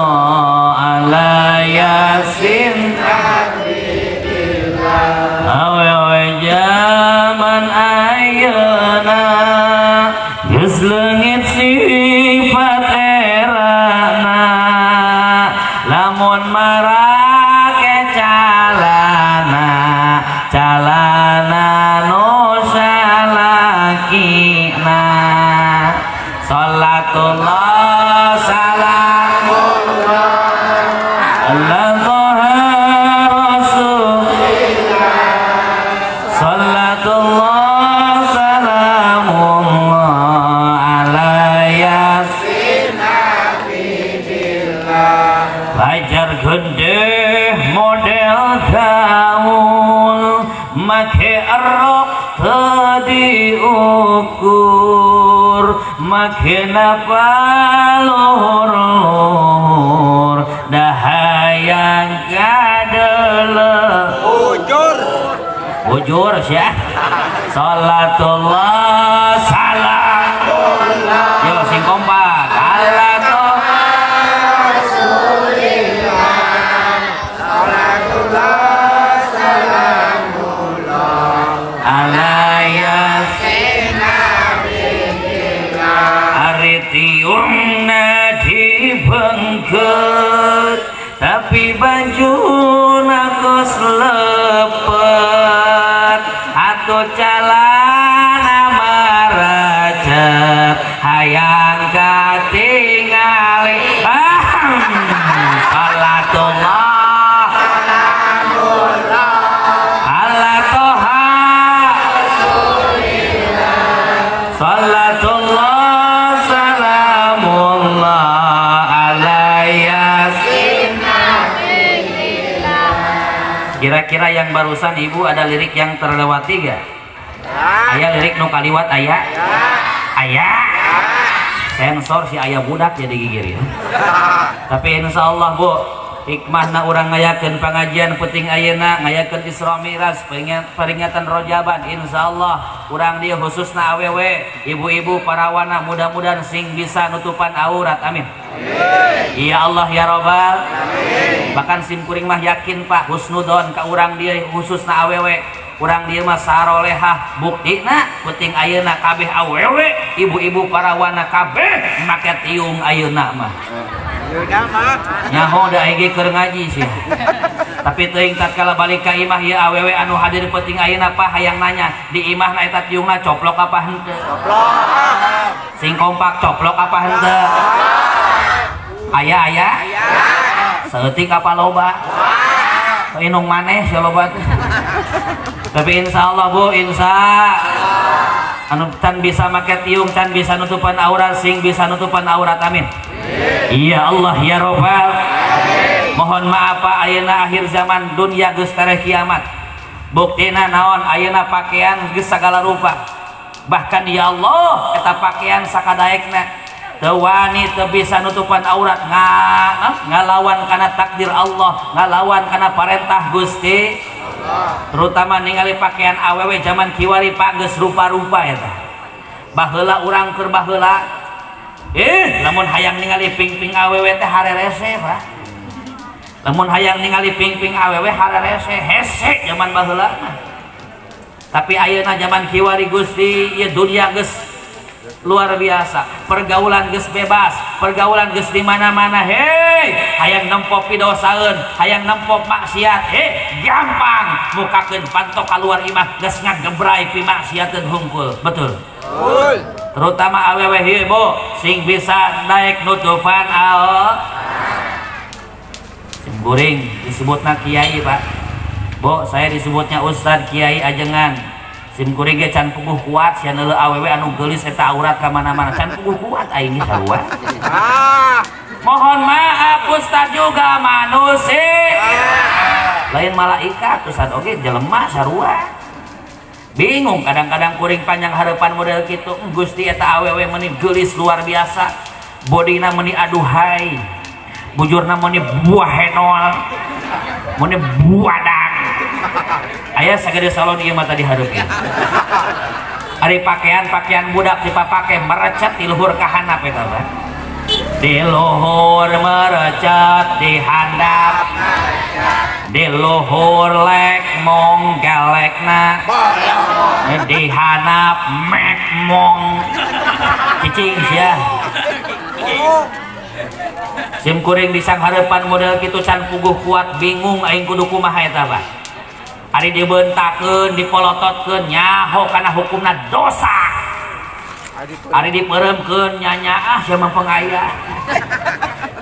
ala yasin habibillah. Awewe jaman ayeuna geus leungit sifat erana, lamun marake calana calana nu salakina. Salatullah salamullah ala toha rasulillah. Salatullah salamullah ala yasin habibillah. Fajar gede model gaul make erok teu diukur, make napa luhur-luhur dahayang kadeleh. Bujur bujur sia. Salatullah salamullah. Yo sing kompak. Ala toha rasulillah. Salatullah salamullah ala yasin habibillah. Ari tiungna dibengket tapi bajuna geus lepet, atuh calana maracet hayang katingali. Salatullah salamullah ala toha rasulillah. Salatullah salamullah ala yasin habibillah. Kira-kira yang barusan ibu ada lirik yang terlewati gak? Aya lirik nu kaliwat aya? Aya. Sensor si ayah budak jadi gigir ya. Tapi insya Allah bu, Hikmahna urang ngayakeun pangajian penting ayeuna ngayakeun Isra Mi'raj peringatan Rojaban insyaallah urang dieu khususna awewe ibu-ibu parawana mudah-mudahan sing bisa nutupan aurat amin. Ya Allah ya Robbal amin. Bahkan sim kuring mah yakin Pak husnudon ka urang dieu khususna awewe urang dieu mah sarolehah buktina penting ayeuna kabeh awewe ibu-ibu parawana kabeh make tiung ayeuna mah. Nyaho da aing keur ngaji sih. Tapi teuing tatkala balik ka imah ieu awewe anu hadir penting ayeuna Pak hayang nanya di imahna eta tiungna coplok apa henteu? Coplok. Sing kompak coplok apa henteu? Aya aya? Saeutik apa loba? Inung maneh sia loba teh. Tapi insyaallah Bu, insya anu can bisa make tiung, can bisa nutupan aurat, sing bisa nutupan aurat amin. Ya Allah ya Robbal. Mohon maaf Pak ayeuna akhir zaman dunia geus tereh kiamat. Buktina naon ayeuna pakaian geus sagala rupa. Bahkan ya Allah eta pakaian sakadaekna teu wani teu bisa nutupan aurat ngalawan kana takdir Allah, ngalawan kana parentah Gusti Allah. Terutama ningali pakaian awewe zaman kiwari Pak geus rupa-rupa eta. Baheula urang keur baheula lamun hayang ningali ping-ping awewe teh harerese Pak. Lamun hayang ningali ping-ping awewe harerese hese zaman baheula mah. Tapi ayeuna zaman kiwari Gusti ieu dunia geus luar biasa, pergaulan geus bebas, pergaulan geus di mana-mana. Hei, hayang nempo pidosaeun, hayang nempo maksiat, hei gampang mukakeun panto kaluar imah geus ngagebrai pimaksiateun hungkul. Betul. Betul. Terutama awewe ieu Bu, sing bisa naik nutupan ao. Sing guring disebutna kiai Pak. Bu, saya disebutnya ustad kiai ajengan. Sim kuring ge can puguh kuat sia neuleuh awewe anu geulis eta aurat ka mana-mana can puguh kuat aing ge sarua. Mohon maaf ustad juga manusia. Lain malaikat ustad oge jelema sarua. Bingung kadang-kadang kuring panjang harapan model kitu Gusti eta awewe meuni geulis luar biasa. Bodina meuni aduhai. Bujurna meuni buah henol. Meuni buadang. Aya sagede salon ieu mah tadi hareup. Ari pakaian-pakaian budak dipapake merecet di luhur ka handap eta mah. Di luhur merecet di handap. Di luhur lek mong galekna. Di handap mek mong. Cicing sia. Sim kuring di sanghareupan model kitu can puguh kuat bingung aing kudu kumaha eta Pak. Ari dibentakeun, dipolototkeun nyaho kana hukumna dosa. Ari dipeuremkeun nyanyaah sia mah pengaya.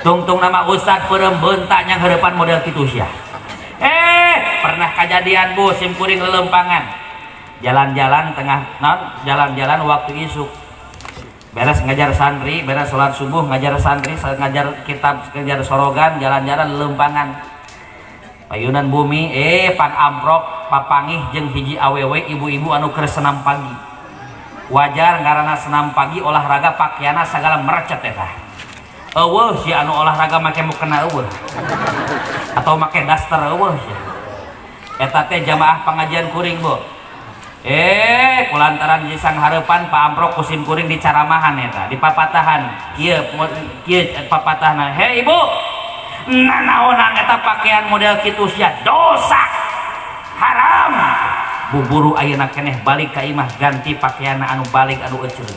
Tungtung nama ustad peureum beunta nyang hareupan model kitu sia. Pernah kajadian Bu sim kuring lelempangan. Jalan-jalan tengah naon jalan-jalan waktu isuk. Beres ngajar santri, beres sholat subuh ngajar santri, ngajar kitab, ngajar sorogan, jalan-jalan lelempangan. Payunan bumi, pan amprok, papangih jeung hiji awewe ibu-ibu anu keur senam pagi. Wajar ngaranna senam pagi olahraga pakaianna sagala merecet eta. Eueuh si anu olahraga make mukena eueuh. Atau make daster eueuh sia. Eta teh jamaah pengajian kuring, Bu. Kulantaran di sanghareupan Pak Amprok ku sim kuring dicaramahan eta, dipapatahan. Kieu kieu papatahna. Hei ibu, nanaonan eta pakaian model kitu sia dosa. Haram. Buburu ayeuna keneh balik ka imah ganti pakaianna anu balik anu eceun.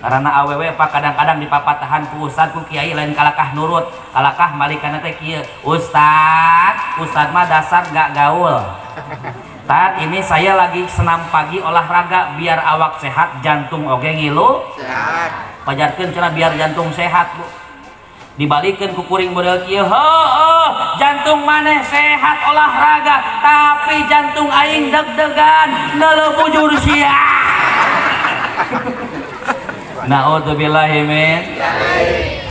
Karena awewe pak kadang-kadang dipapatahan ku ustad ku kiai lain kalakah nurut, kalakah malikana teh kieu. Ustad, ustad mah dasar gak gaul. Tat, ini saya lagi senam pagi olahraga biar awak sehat, jantung oge ngilu sehat. Pajarkeun cenah biar jantung sehat, Bu. Dibalikeun ku kuring model kieu, heuh, jantung maneh sehat olahraga, tapi jantung aing deg-degan neuleuh bujur sia. Naudzubillahi min.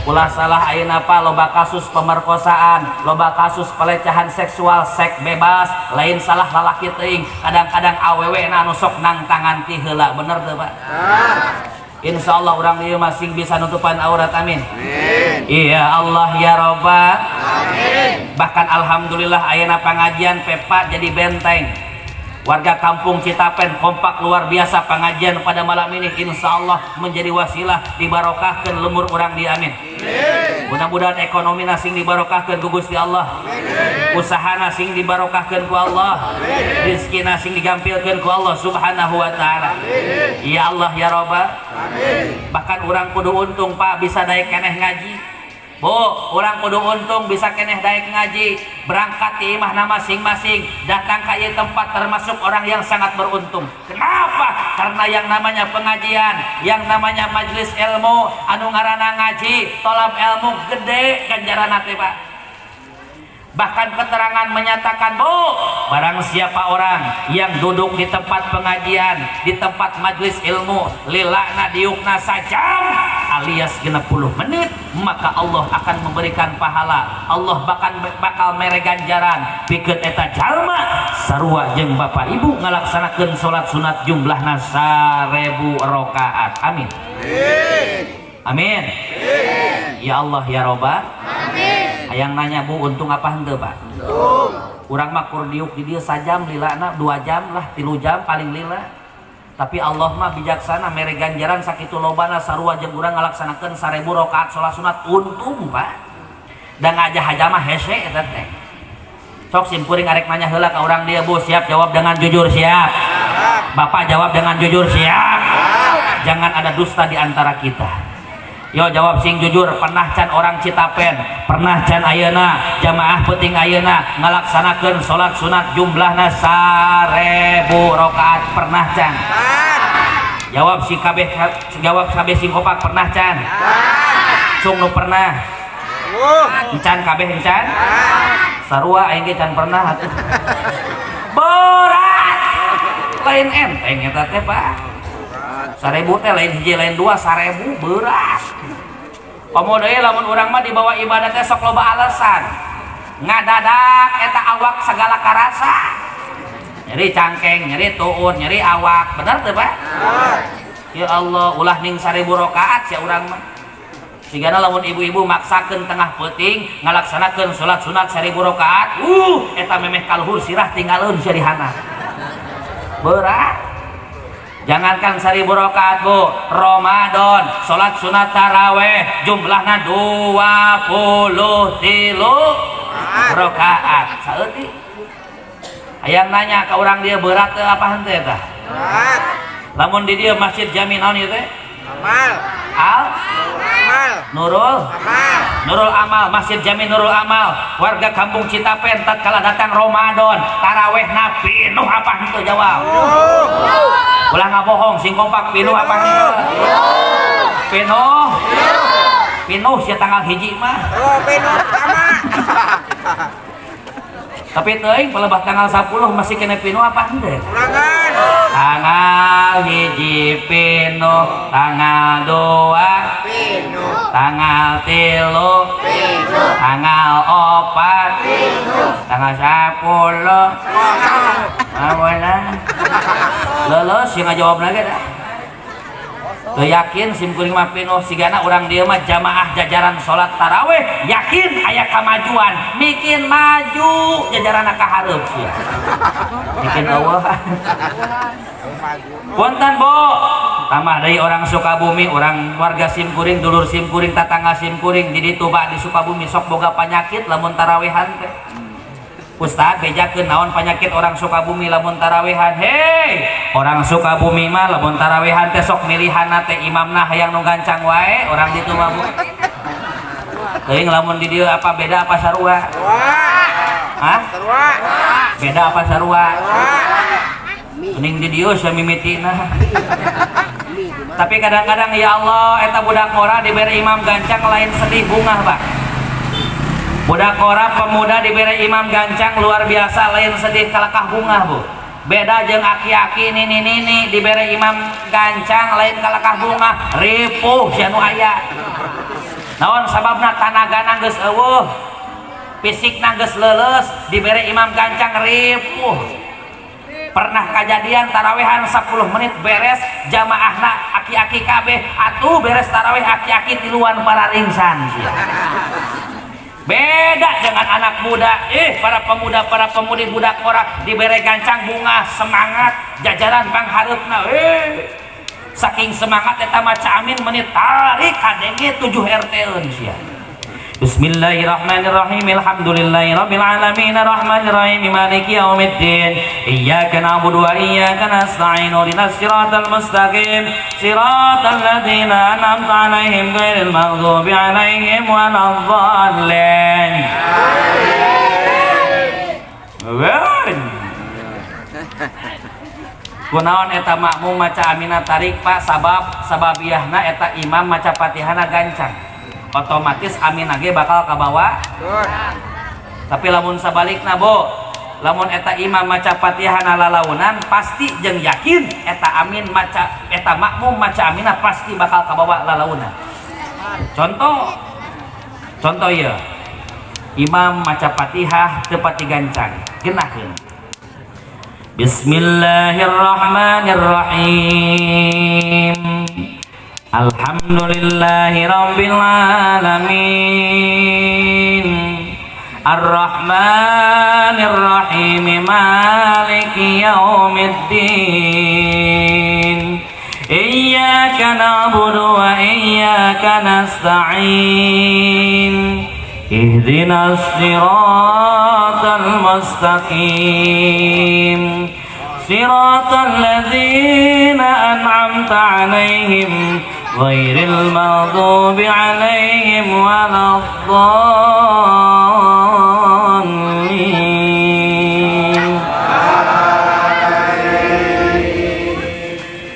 Ulah salah ayeuna apa loba kasus pemerkosaan, loba kasus pelecehan seksual, seks bebas, lain salah lalaki teuing, kadang-kadang awewe na anu sok nang tangan ti heula, bener teu Pak? Insyaallah urang ieu masing bisa nutupan aurat, amin. Iya Allah ya Robbal. Amin. Bahkan alhamdulillah ayeuna pangajian Pepa jadi benteng. Warga kampung Citapen kompak luar biasa pengajian pada malam ini, insya Allah menjadi wasilah dibarokahkan lemur orang di amin. Mudah-mudahan ekonomi sing dibarokahkan ku Gusti Allah, usaha sing dibarokahkan ku Allah, rezeki sing digampilkeun ku Allah Subhanahu wa taala. Ya Allah ya Rabbal. Bahkan orang kudu untung Pak bisa daek keneh ngaji. Bu, orang kudu untung bisa keneh daek ngaji, berangkat di imahna masing-masing, datang ke ieu tempat termasuk orang yang sangat beruntung. Kenapa? Karena yang namanya pengajian, yang namanya majelis ilmu, anu ngaranna ngaji, tolab ilmu gede ganjaran teh Pak. Bahkan keterangan menyatakan, Bu, barang siapa orang yang duduk di tempat pengajian, di tempat majelis ilmu, lilana diukna sajam alias 60 menit, maka Allah akan memberikan pahala. Allah bahkan bakal mere ganjaran pikeun eta jalma sarua jeung bapak ibu ngalaksanakeun salat sunat jumlahna 1000 rakaat. Amin. Amin. Ya Allah ya Robbal. Amin. Hayang nanya Bu, untung apa henteu Pak? Untung. Urang mah kur diuk di dieu sajam lilana 2 jam lah, 3 jam paling lila. Tapi Allah mah bijaksana mere ganjaran sakitu lobana sarua jeung urang ngalaksanakeun 1000 rakaat salat sunat, untung Pak. Da ngajah-aja mah hese eta teh. Sok sim kuring arek nanya heula ka urang dieu Bu, siap jawab dengan jujur siap. Bapak jawab dengan jujur siap. Jangan ada dusta di antara kita. Yo jawab sing jujur, pernah can orang Citapen, pernah can ayeuna jamaah peuting ayeuna ngalaksanakeun salat sunat jumlahna 1000 rakaat, pernah can? Jawab si kabeh, jawab kabeh sing kompak, pernah can? Cung nu pernah. Encan kabeh encan? Sarua aing ge can pernah atuh. Berat. Lain enteng eta teh Pak. 1000 teh lain hiji lain dua, 1000 berat. Komo deui lamun urang mah dibawa ibadah teh sok loba alasan. Ngadadak eta awak segala karasa. Nyeri cangkeng, nyeri tuur, nyeri awak. Bener teu Pak? Ya Allah, ulah ning 1000 rakaat sia urang mah. Sigana lamun ibu-ibu maksakeun tengah peuting ngalaksanakeun salat sunat 1000 rakaat, eta memeh kaluhur sirah tinggaleun sia di hana. Berat. Jangankan 1000 rakaat Bu, Ramadan salat sunat taraweh jumlahna 23 rakaat. Saeutik. Hayang nanya ka urang dieu berat teu apa henteu eta? Berat. Lamun di dieu Masjid Jami naon ieu teh? Amal. Al? Amal. Nurul? Amal. Nurul Amal, Masjid Jami Nurul Amal. Warga kampung Citapen tatkala datang Ramadan, tarawehna pinuh apa henteu jawab? Ulah ngabohong sing kompak pinuh apa henteu? Pinuh. Pinuh sia tanggal 1 mah. Oh, pinuh sama. Tapi teuing pelebah tanggal 10 masih kena pinuh apa henteu? Kurangan. Tanggal 1 pinuh, tanggal 2 pinuh, tanggal 3 pinuh, tanggal 4 pinuh, tanggal 10. Mana? Leles yang ngajawab lagi dah. Teu yakin sim kuring mah pinuh sigana urang dieu mah jamaah jajaran salat taraweh yakin aya kamajuan, bikin maju jajaranna ka hareup sia. Bikin eueuh. Punten Bu, tambah deui orang Sukabumi, orang warga sim kuring, dulur sim kuring, tatangga sim kuring di ditu Pak di Sukabumi sok boga panyakit lamun tarawehan teh. Ustad bejakeun naon penyakit orang Sukabumi lamun tarawehan. Hei, orang Sukabumi mah lamun tarawehan teh sok milihanna teh imamna hayang nu gancang wae, orang ditu mah Bu. Teuing lamun di dieu apa beda apa sarua? Hah? Sarua. Beda apa sarua? Mending di dieu samimitina. Tapi kadang-kadang ya Allah eta budak ngora dibere imam gancang lain sedih bungah Pak. Budak ngora pemuda diberi imam gancang luar biasa lain sedih kalakah bungah Bu. Beda jeung aki-aki nini-nini diberi imam gancang lain kalakah bungah ripuh sia nu aya. Naon sababna tanagana geus eueuh, fisikna geus leuleus diberi imam gancang ripuh. Pernah kajadian tarawehan 10 menit beres jamaahna aki-aki kabeh atuh beres taraweh aki-aki tiluan pararingsan sia. Beda dengan anak muda, para pemuda, para pemudi budak ora dibere gancang bunga semangat jajaran panghareupna, saking semangat eta maca amin menit tarik kadenge 7 RT-eun sia. Bismillahirrahmanirrahim. Alhamdulillahirabbil alamin arrahmanirrahim maliki yaumiddin. Iyyaka na'budu wa iyyaka nasta'in ihdinas siratal mustaqim siratal ladzina an'amta 'alaihim ghairil maghdubi 'alaihim waladdallin. Amin. Kunaon eta makmum maca amina tarik Pak sabab sababiahna eta imam maca Fatihahna gancang. Otomatis amin ge bakal kabawa. Tapi lamun sabalikna Bu, lamun eta imam maca Fatihahna lalaunan pasti jeung yakin eta amin maca eta makmum maca amina pasti bakal kabawa lalaunan. Contoh contoh ieu. Imam maca Fatihah teu pati gancang, genaheun. Bismillahirrahmanirrahim. Alhamdulillahi rabbil alamin arrahmanir rahim maliki yaumiddin iyyaka na'budu wa iyyaka nasta'in ihdinas siratal mustaqim siratal ladzina an'amta 'alaihim ghairil maghdubi 'alaihim waladdallin.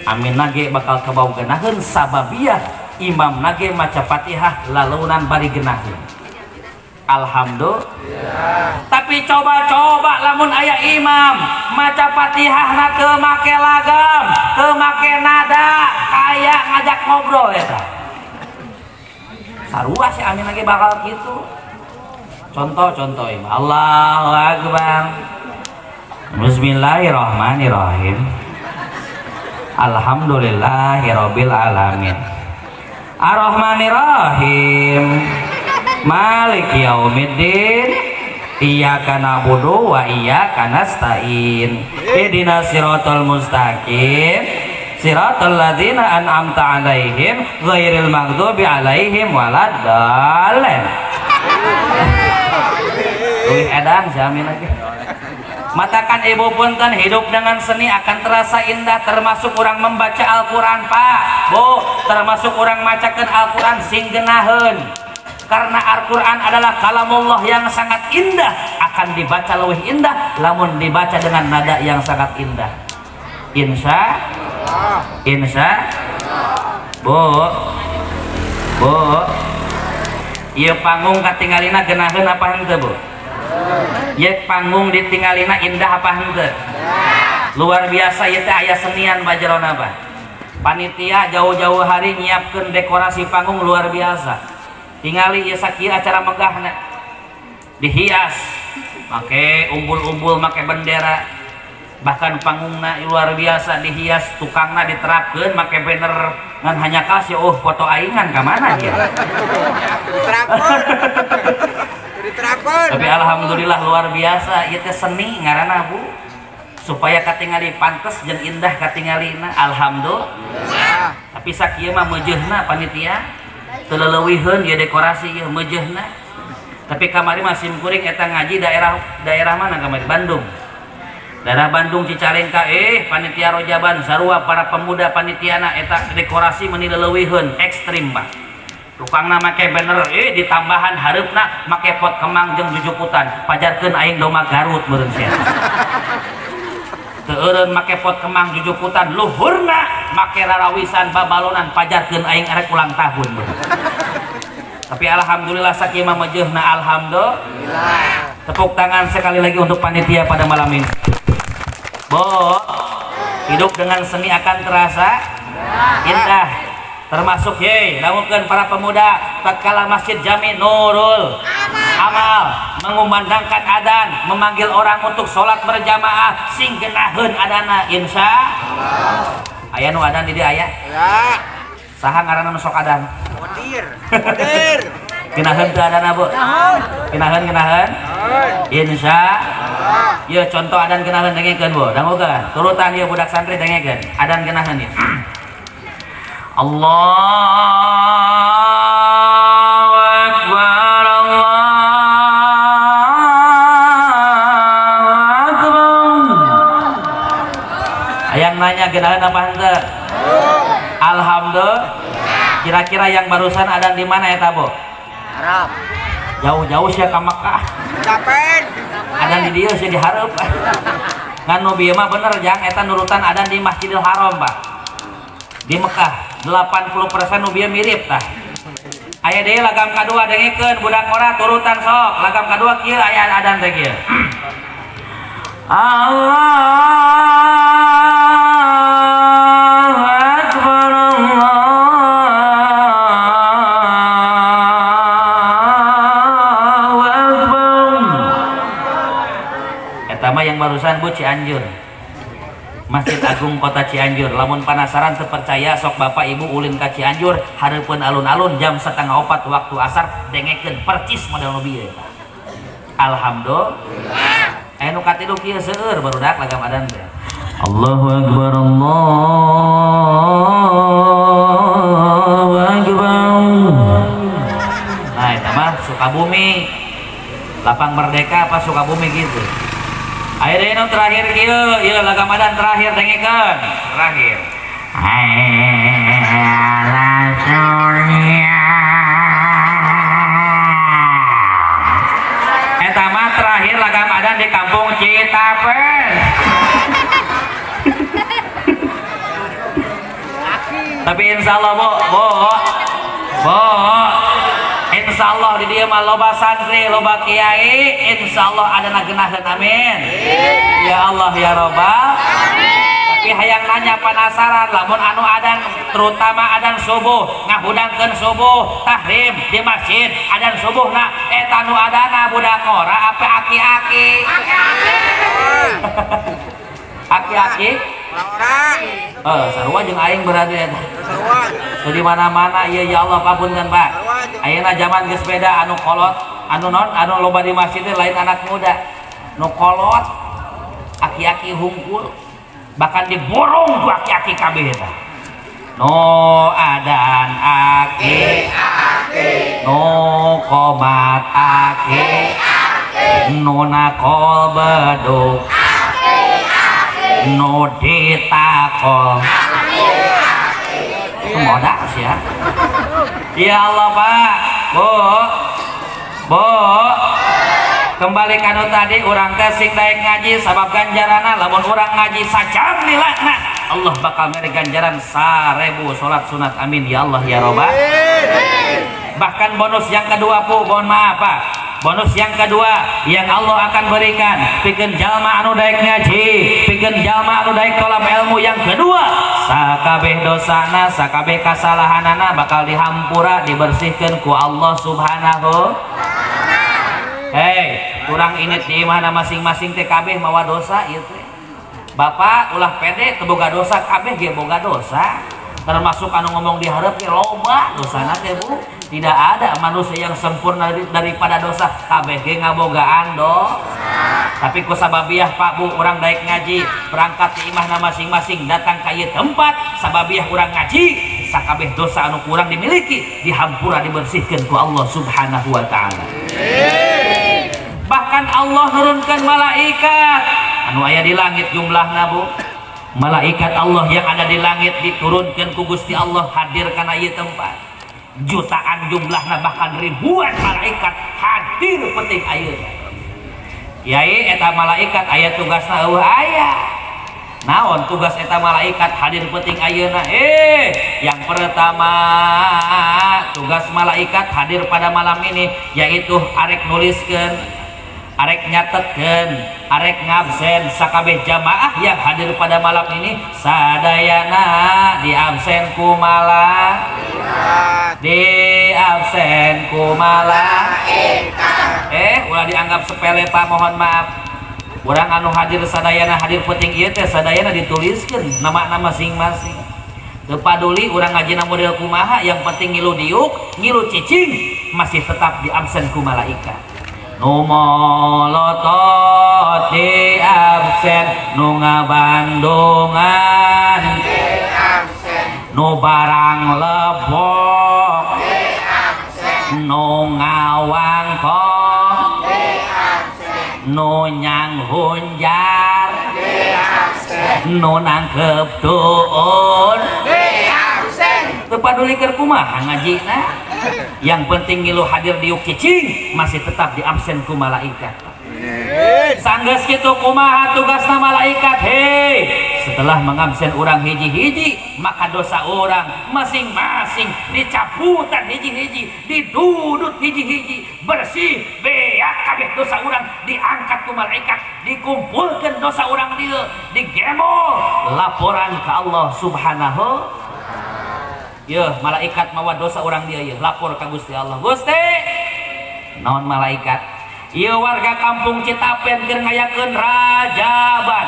Amin nage bakal kabau genaheun sababiah imam nage maca Fatihah lalaunan bari genaheun. Alhamdulillah. Tapi coba-coba lamun aya imam maca Fatihahna teu make lagam, teu make nada, kayak ngajak ngobrol eta. Sarua si amin lagi bakal gitu. Contoh-contoh imam. Allahu akbar. Bismillahirrahmanirrahim. Alhamdulillahirabbil alamin. Arrahmanirrahim. Maliki yaumiddin. Iyyaka na'budu wa iyyaka nasta'in. Ihdinas siratal mustaqim. Siratal ladzina an'amta 'alaihim ghairil maghdubi 'alaihim waladdallin. Leuwih edan jamin lagi. Matakan ibu punten hidup dengan seni akan terasa indah, termasuk orang membaca Al-Qur'an, Pak. Bu, termasuk orang macakeun Al-Qur'an sing geunaheun. Karena Al-Quran adalah kalamullah yang sangat indah, akan dibaca lebih indah lamun dibaca dengan nada yang sangat indah. Insya, insya, Bu, Bu, ieu panggung katingalina geunaheun apa henteu, Bu? Ieu panggung ditinggalina indah apa henteu? Luar biasa ieu teh aya senian bajerona Pak. Panitia jauh-jauh hari nyiapkeun dekorasi panggung luar biasa. Tingali ieu sakieu acara megahna dihias make umbul-umbul, make bendera, bahkan panggungna luar biasa dihias, tukangna diterapkeun make banner ngan hanya kasih oh foto aingan ka mana ieu. Tapi alhamdulillah luar biasa ieu teh seni ngaranna Bu, supaya katingali pantes jeung indah katingalina. Alhamdulillah. Tapi sakieu mah meujeuhna panitia teu leleuwiheun ieu dekorasi ieu meujeuhna. Tapi kamari mah sim kuring eta ngaji daerah mana kamari? Bandung. Daerah Bandung Cicalengka, panitia rojaban sarua para pemuda panitiana eta dekorasi meuni leleuwiheun ekstrim Pak. Tukangna make banner, ditambahan hareupna make pot kemang jeung jujuputan. Pajarkeun aing doma Garut meureun sia. Teu eureun make pot kemang jujuputan, luhurna make rarawisan babalonan, pajarkeun aing arek ulang tahun. Tapi alhamdulillah sakieu mah meujeuhna, alhamdulillah. Tepuk tangan sekali lagi untuk panitia pada malam ini. Bo, hidup dengan seni akan terasa indah. Termasuk ye, lamukeun para pemuda tatkala Masjid Jami Nurul Amal mengumandangkan adzan, memanggil orang untuk sholat berjamaah, sing geunaheun adana, insya Allah. Aya nu adan di dieu aya? Aya. Saha ngaranna nu sok adan? Kodir. Kodir. Genaheun teu adana Bu? Genaheun? Insya ya contoh adan genaheun dengekeun Bu. Dangukeun. Turutan ieu budak santri dengekeun. Adan genaheun ieu. Allahu Akbar, Allahu Akbar. Hayang nanya genaheun apa henteu? Alhamdulillah. Kira-kira yang barusan adan di mana eta Bu? Arab. Jauh-jauh sia ka Mekah. Capek. Adan di dieu sia dihareup. Ngan nu bieu mah bener jang eta nurutan adan di Masjidil Haram, Pak. Di Mekah 80% nu bieu mirip tah. Aya deui lagam kadua dengekeun budak ngora turutan sok. Lagam kadua kieu aya adan teh kieu. Allahu Akbar, Allahu Akbar. Eta mah yang barusan Bu Cianjur. Masjid Agung Kota Cianjur. Lamun penasaran terpercaya sok bapak ibu ulin ka Cianjur hareupeun alun-alun jam 3:30 waktu asar dengekeun percis model nu bieu. Alhamdulillah. Aya nu katilu kieu seueur barudak lagam adan teh. Allahu Akbar, Allahu Akbar. Nah eta mah Sukabumi. Lapang Merdeka apa Sukabumi gitu. Ayo deh, terakhir kieu, ieu lagam adan terakhir dengekeun. Terakhir. Eta mah terakhir lagam adan di kampung Citapen. Tapi insya Allah Bu, Bu, insya Allah di dia mah loba santri, loba kiai, insya Allah ada nagenaheun, amin. Ya Allah ya Robbal. Tapi hayang nanya penasaran, lamun anu adan terutama adan subuh, ngahudangkeun subuh, tahrim di masjid, adan subuh na eta nu adana budak ngora apa aki-aki? Aki-aki? Eh, sarua jeung aing berarti eta. Di mana-mana ieu ya Allah papunten Pak. Ayeuna zaman geus beda anu kolot, anu non, anu loba di masjid teh lain anak muda. Nu kolot aki-aki hungkul. Bahkan diborong ku aki-aki kabeh eta. No adan aki-aki, no komat aki-aki, no nakol beduk aki-aki, no ditakol aki-aki. Itu modal sih ya. Ya Allah Pak, Bu, Bu, kembali kanu tadi urang teh sing daek ngaji sabab ganjarana lamun urang ngaji sajam lilana Allah bakal mere ganjaran 1000 salat sunat, amin ya Allah ya Robbal. Bahkan bonus yang kedua Bu, mohon maaf Pak, bonus yang kedua yang Allah akan berikan pikeun jalma anu daek ngaji, pikeun jalma anu daek tolab ilmu yang kedua, sakabeh dosana, sakabeh kasalahanana bakal dihampura, dibersihkeun ku Allah Subhanahu. Hei, kurang ini di mana masing-masing teh kabeh mawa dosa ieu teh. Bapak ulah pede teu boga dosa, kabeh ge boga dosa. Termasuk anu ngomong di hareup ge loba dosana teh Bu. Tidak ada manusia yang sempurna daripada dosa, kabeh ge ngabogaan do. Tapi ku sababiah Pak Bu urang daek ngaji, berangkat di imahna masing-masing datang ka ieu tempat, sababiah urang ngaji, sakabeh dosa anu kurang dimiliki dihampura dibersihkeun ku Allah Subhanahu wa taala. Bahkan Allah nurunkan malaikat anu aya di langit jumlahna Bu. Malaikat Allah yang ada di langit diturunkan ku Gusti Allah hadir kana ieu tempat. Jutaan jumlahna bahkan ribuan malaikat hadir penting ayeuna. Kiai eta malaikat aya tugasna eueuh aya. Naon tugas eta malaikat hadir penting ayeuna? Yang pertama tugas malaikat hadir pada malam ini yaitu arek nuliskeun, arek nyatetkeun, arek ngabsen sakabeh jamaah yang hadir pada malam ini sadayana di absen ku malaikat, di absen ku malaikat. Ulah dianggap sepele Pak, mohon maaf. Urang anu hadir sadayana hadir penting ieu teh sadayana dituliskeun nama-nama masing-masing. Teu paduli urang ngajina model kumaha, yang penting ngilu diuk, ngilu cicing, masih tetap di absen ku malaikat. Nu molotot di absen, nu ngabandungan di absen, nu barang lebok di absen, nu ngawangkong di absen, nu nyang hunjar di absen, nu nangkep tuun di absen. Teu paduli keur kumaha ngajina, yang penting ngilu hadir diuk cicing, masih tetap di absen ku malaikat. Sanggeus kitu kumaha tugasna malaikat? Hei, setelah mengabsen orang hiji-hiji, maka dosa orang masing-masing dicaputan hiji-hiji, didudut hiji-hiji, bersih beak kabeh dosa orang diangkat ku malaikat, dikumpulkan dosa orang dieu, digemol laporan ke Allah Subhanahu. Yeuh, malaikat mawa dosa orang dia yeuh, lapor ka Gusti Allah. Gusti, naon malaikat? Ieu warga kampung Citapen keur ngayakeun rajaban,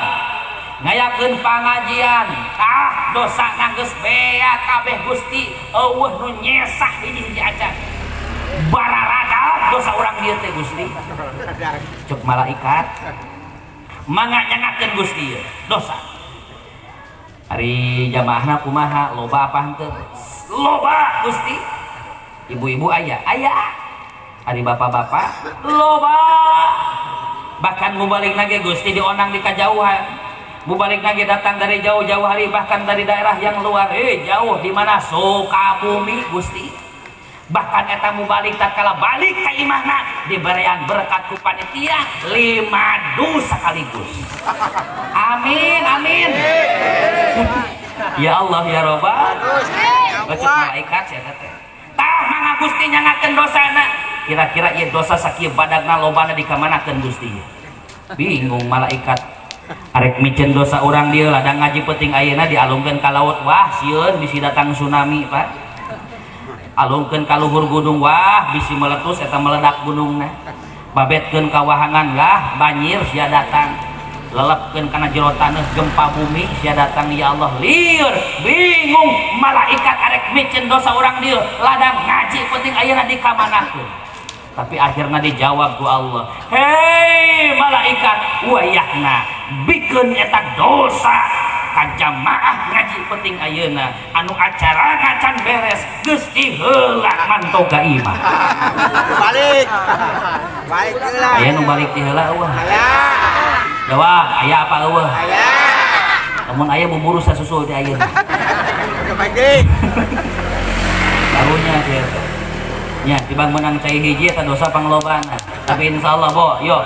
ngayakeun pangajian, tah dosana geus beak kabeh Gusti, eueuh nu nyesah hiji-hiji acan. Bararada dosa urang dieu teh Gusti. Cek malaikat, mangga nyangakeun Gusti ieu dosa. Ari jamaahna kumaha, loba apa henteu? Loba Gusti. Ibu-ibu aya, aya. Ari bapak-bapak loba. Bahkan mubalik lagi Gusti dionang di kajauhan. Mubalik lagi datang dari jauh-jauh hari, bahkan dari daerah yang luar, jauh di mana Sukabumi Gusti. Bahkan eta mubalik tatkala balik ka imahna diberian berkat ku panitia 5 dus sekaligus. Amin amin. Ya Allah ya Robbal. Bacot malaikat sia teh. Tah mangga Gusti nyangakeun dosana. Kira-kira ieu dosa sakieu badagna lobana dikamanakeun Gusti. Bingung malaikat. Arek miceun dosa urang dieu ladang ngaji penting ayeuna dialungkeun ka laut, wah sieun bisi datang tsunami Pak. Alungkeun ka luhur gunung, wah bisi meletus eta meledak gunungna. Babetkeun ka wahangan, lah banjir sia datang. Lelepkeun kana jero taneuh gempa bumi sia datang. Ya Allah, lieur bingung malaikat arek miceun dosa urang dieu ladang ngaji penting ayeuna dikamanakeun. Tapi akhirnya dijawab ku Allah, hei malaikat, wayahna bikeun eta dosa ka jamaah ngaji penting ayeuna anu acara ngacan beres geus diheula mantoga imah. Balik. Balik heula. Aya nu balik ti heula eueuh. Aya. Jawab, aya apa eueuh? Aya. Lamun aya buburu sasusul ti ayeuna. Balik. Karunya sia teh. Nya tibang menang cai hiji eta dosa panglobana. Tapi insyaallah bo, yo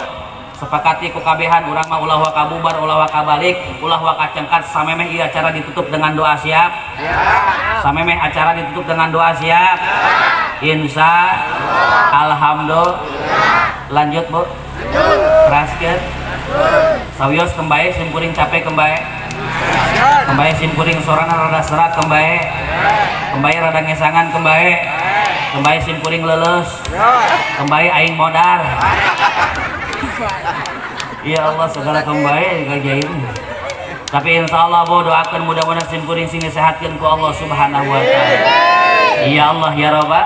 sepakati ku kabehan urang mah ulah waka bubar, ulah waka balik, ulah waka cengkat samemeh ieu acara ditutup dengan doa siap. Samemeh acara ditutup dengan doa siap. Insya alhamdulillah. Lanjut Bu. Keraskeun. Sawios kembae sim kuring capek kembae. Kembae sim kuring sorana rada serak kembae. Kembae rada ngesangan kembae. Kembae sim kuring leuleus. Kembae aing modar. Ya Allah, segala kembae kerjain. Tapi insya Allah Bu, doakan mudah-mudahan sim kuring sing disehatkeun ku Allah Subhanahu wa taala. Ya Allah ya Rabbal.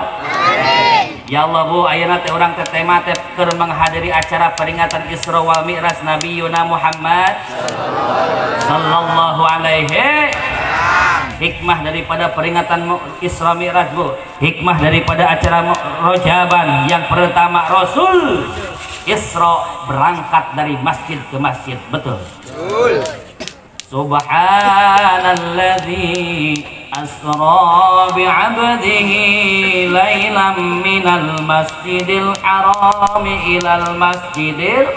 Ya Allah Bu, ayeuna teh urang teh tema teh keur menghadiri acara peringatan Isra wal Mi'raj Nabi Yuna Muhammad sallallahu alaihi. Hikmah daripada peringatan Isra Mi'raj Bu, hikmah daripada acara Rojaban yang pertama Rasul Isra berangkat dari masjid ke masjid, betul? Betul. Subhanalladzi asra bi'abdihi lailan minal masjidil harami ilal masjidil,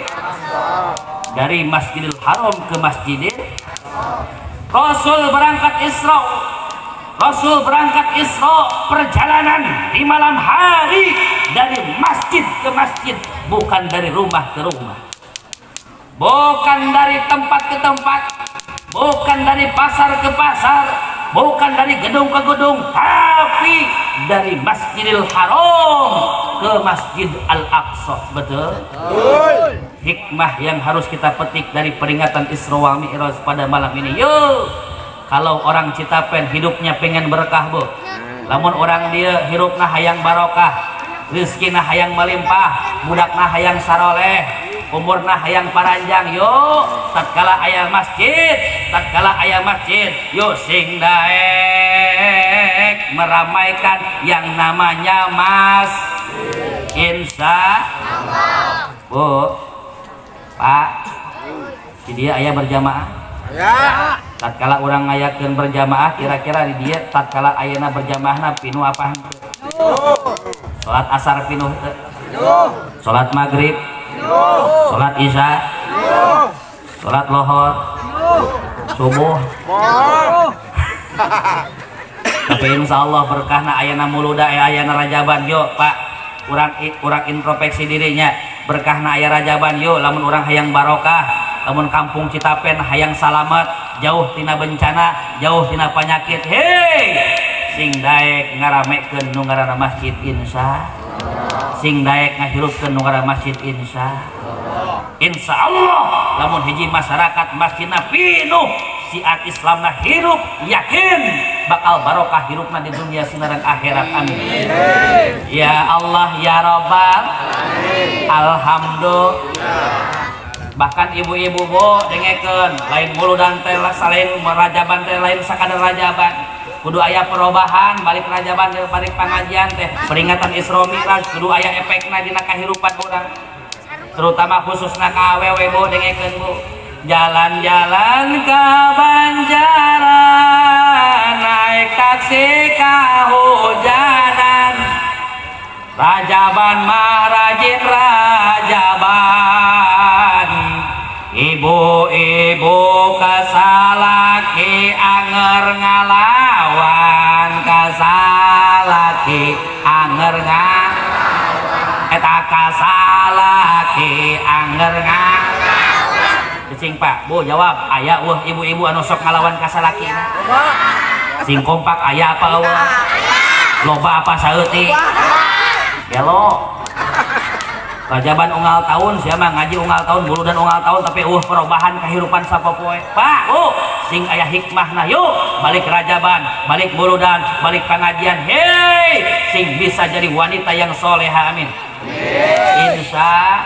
dari Masjidil Haram ke Masjidil. Rasul berangkat Isra. Rasul berangkat Isra, perjalanan di malam hari dari masjid ke masjid, bukan dari rumah ke rumah, bukan dari tempat ke tempat, bukan dari pasar ke pasar, bukan dari gedung ke gedung, tapi dari Masjidil Haram ke Masjid Al-Aqsa. Betul? Betul. Hikmah yang harus kita petik dari peringatan Isra wal Mi'raj pada malam ini. Yuk, Kalau orang Citapen hidupnya pengen berkah bu, lamun orang dia hirupna hayang barokah, rezekina hayang melimpah, budakna hayang saroleh, umurna hayang paranjang, yuk tatkala aya masjid, tatkala aya masjid, yuk sing daek meramaikan yang namanya mas insya Allah. Bu, Pak, di dia aya berjamaah. Ya. Tatkala orang ngayakeun berjamaah, kira-kira di dia tatkala ayana berjamaahna pinuh apa henteu? Salat asar pinuh teu? Salat maghrib? Salat isya? Salat lohor? Subuh? Tapi insya Allah berkahna ayana muluda, ayana rajaban. Yuk Pak, urang introspeksi dirinya. Berkahna aya rajaban yuk, lamun urang hayang barokah, lamun kampung Citapen hayang salamet, jauh tina bencana, jauh tina penyakit. Hei, sing daek ngaramekeun nu ngaranna masjid insya, sing daek ngahirupkeun nu ngaranna masjid insya. Insya Allah lamun hiji masyarakat masjidna pinuh, siat Islamna hirup, yakin bakal barokah hirupna di dunia sinareng akhirat. Amin. Ya Allah ya Rabbal alhamdulillah. Bahkan ibu-ibu bu dengekeun, lain muludan teh lain rajaban teh lain sakadar rajaban, kudu aya perubahan balik rajaban teh balik pengajian teh peringatan Isra Mi'raj kudu aya efekna dina kahirupan urang, terutama khususna ka awewe bu dengekeun bu. Jalan-jalan ke Banjaran, naik taksi kahujanan, rajaban mah rajin rajaban, ibu-ibu kasalaki anger ngalawan, kasalaki anger ngalawan, eta kasalaki anger ngalawan. Cicing Pak, Bu jawab, aya wah ibu-ibu anu sok ngalawan kasalakina? Sing kompak aya apa eueuh? Loba apa saeutik? Gelo. Rajaban unggal tahun, siapa ngaji unggal tahun, buludan unggal tahun, tapi perubahan kehidupan sapopoe. Pak, Bu, sing aya hikmahna yuk, balik rajaban, balik buludan, balik pengajian. Hei, sing bisa jadi wanita yang soleha, amin. Insya,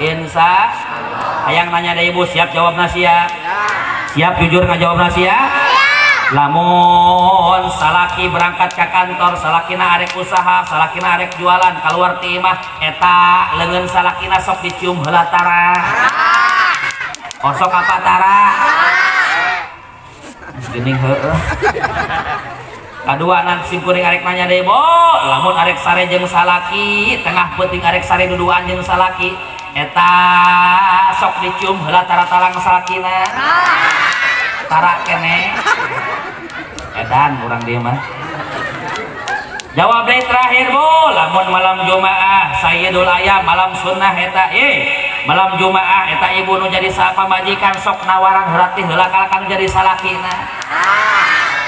insya. Hayang nanya deh ibu, siap jawab nasiya? Siap jujur ngajawab nasiya? Lamun salaki berangkat ke kantor, salakina arek usaha, salakina arek jualan, keluar ti imah eta leungeun salakina sok dicium heula tara. Osok apa tara? Geuning heueuh. Kadua nan simkuring arek nanya deui, Bu, lamun arek sare jeung salaki, tengah peuting arek sare duduan jeung salaki, eta sok dicium heula tara talang salakina. Tara kene. Edan urang dia mah. Jawab deui terakhir Bu, lamun malam Jumaah Sayyidul Ayam malam sunnah eta malam Jumaah eta ibu nu jadi pamajikan sok nawaran heula teh heula kalakan jadi salakina.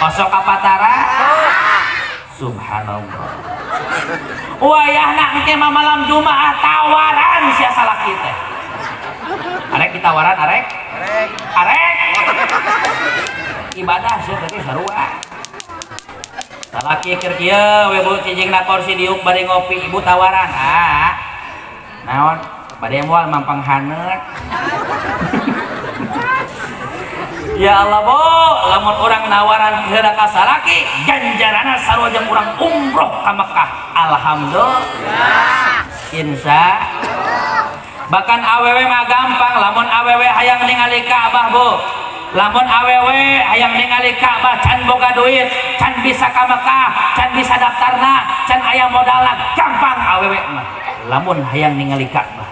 Osok apa tara? Subhanallah. Wayahna engke mah malam Jumaah tawaran sia salaki teh. Arek ditawaran arek? Arek. Arek. Ibadah sih berarti sarua. Salaki keur kieu we bu cicingna kursi diuk bade ngopi, ibu tawaran. Ah. Naon? Bade moal mampang haneut. Ya Allah bu, lamun urang nawaran heula ka salaki, ganjaranna sarua jeung urang umroh ka Mekah. Alhamdulillah. Insya. Bahkan awewe mah gampang, lamun awewe hayang ningali Ka'bah bu. Lamun awewe hayang ningali Ka'bah can boga duit, can bisa ka Mekah, can bisa daftarna, can aya modalna, gampang awewe mah. Lamun hayang ningali Ka'bah.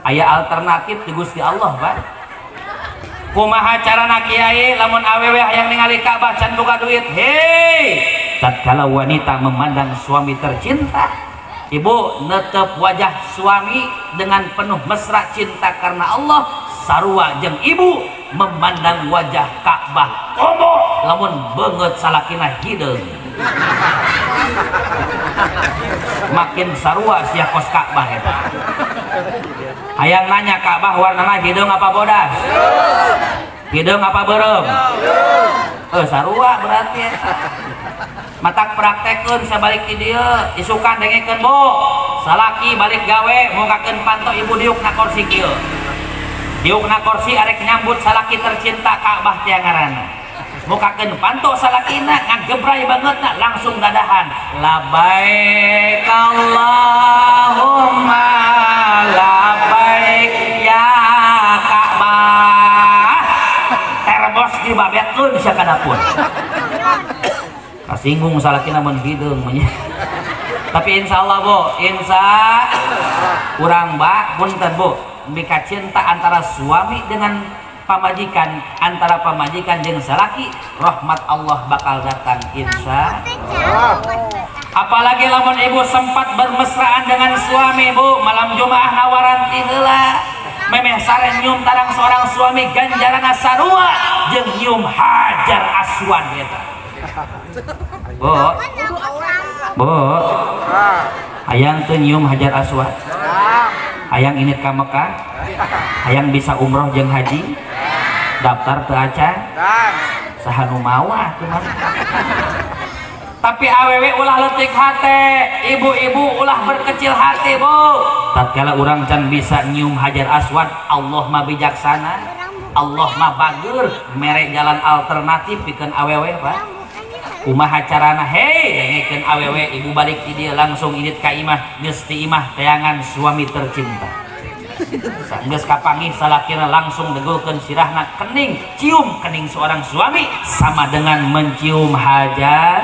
Aya alternatif di Gusti Allah, Pak. Kumaha carana kiai lamun awewe hayang ningali Ka'bah can boga duit? Hei, tatkala wanita memandang suami tercinta, ibu netep wajah suami dengan penuh mesra cinta karena Allah, sarua jeung ibu memandang wajah Ka'bah komo lamun beungeut salakina hideung. Makin sarua sia kos Ka'bah eta. Hayang nanya Ka'bah warnana hideung apa bodas? Hideung apa beureum? Sarua berarti eta. Matak praktekeun sabalik ti dieu, isukan dengekeun Bu. Salaki balik gawe mukakeun panto ibu diuk na kursi kieu. Diuk na kursi arek nyambut salaki tercinta Ka'bah tia ngaranna. Mukakeun panto salakina ngagebray bangetna langsung dadahan. Labbaik Allahumma labbaik ya Ka'bah. Terbos dibabetkeun sia ka dapur. Kasinggung salakina mun hideung mah. Tapi insyaallah Bu, insya urang ba punten Bu, mika cinta antara suami dengan pamajikan, antara pamajikan jeung salaki, rahmat Allah bakal datang insya Allah. Apalagi lamun ibu sempat bermesraan dengan suami Bu, malam Jumaah nawaran ti heula. Memeh sare nyium tarang seorang suami ganjaran sarua jeung nyium Hajar Aswad eta. Bu. Bu. Hayang teu nyium Hajar Aswad. Hayang init ka Mekah. Hayang bisa umroh jeung haji. Daftar teu acan. Saha nu mawa atuh mah. Tapi awewe ulah leutik hate, ibu-ibu ulah berkecil hati Bu. Tatkala urang can bisa nyium Hajar Aswad, Allah mah bijaksana, Allah mah bager, mere jalan alternatif pikeun awewe Pak. Kumaha carana? Hei, dengekeun awewe ibu balik ti dieu langsung indit ka imah, geus ti imah teangan suami tercinta. Geus kapanggih salakina langsung degulkeun sirahna kening, cium kening seorang suami sama dengan mencium Hajar.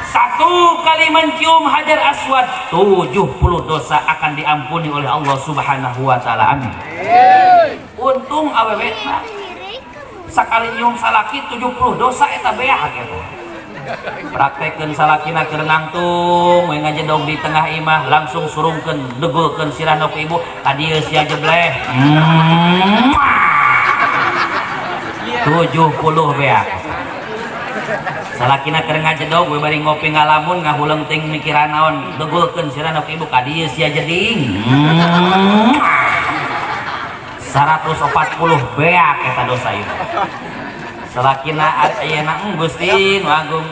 Satu kali mencium Hajar Aswad, 70 dosa akan diampuni oleh Allah Subhanahu wa taala. Amin. Untung awewe mah sakali nyium salaki 70 dosa eta beah gitu. Praktekeun salakina keur nangtung we ngajedog di tengah imah langsung surungkeun degulkeun sirahna ku ibu ka dieu sia jebleh. 70 beak. Salakina keur ngajedog we bari ngopi ngalamun ngahuleung ting mikiran naon degulkeun sirahna ku ibu ka dieu sia jeding. 140 beak eta dosa ieu. Salakina ayeuna Gusti nu agung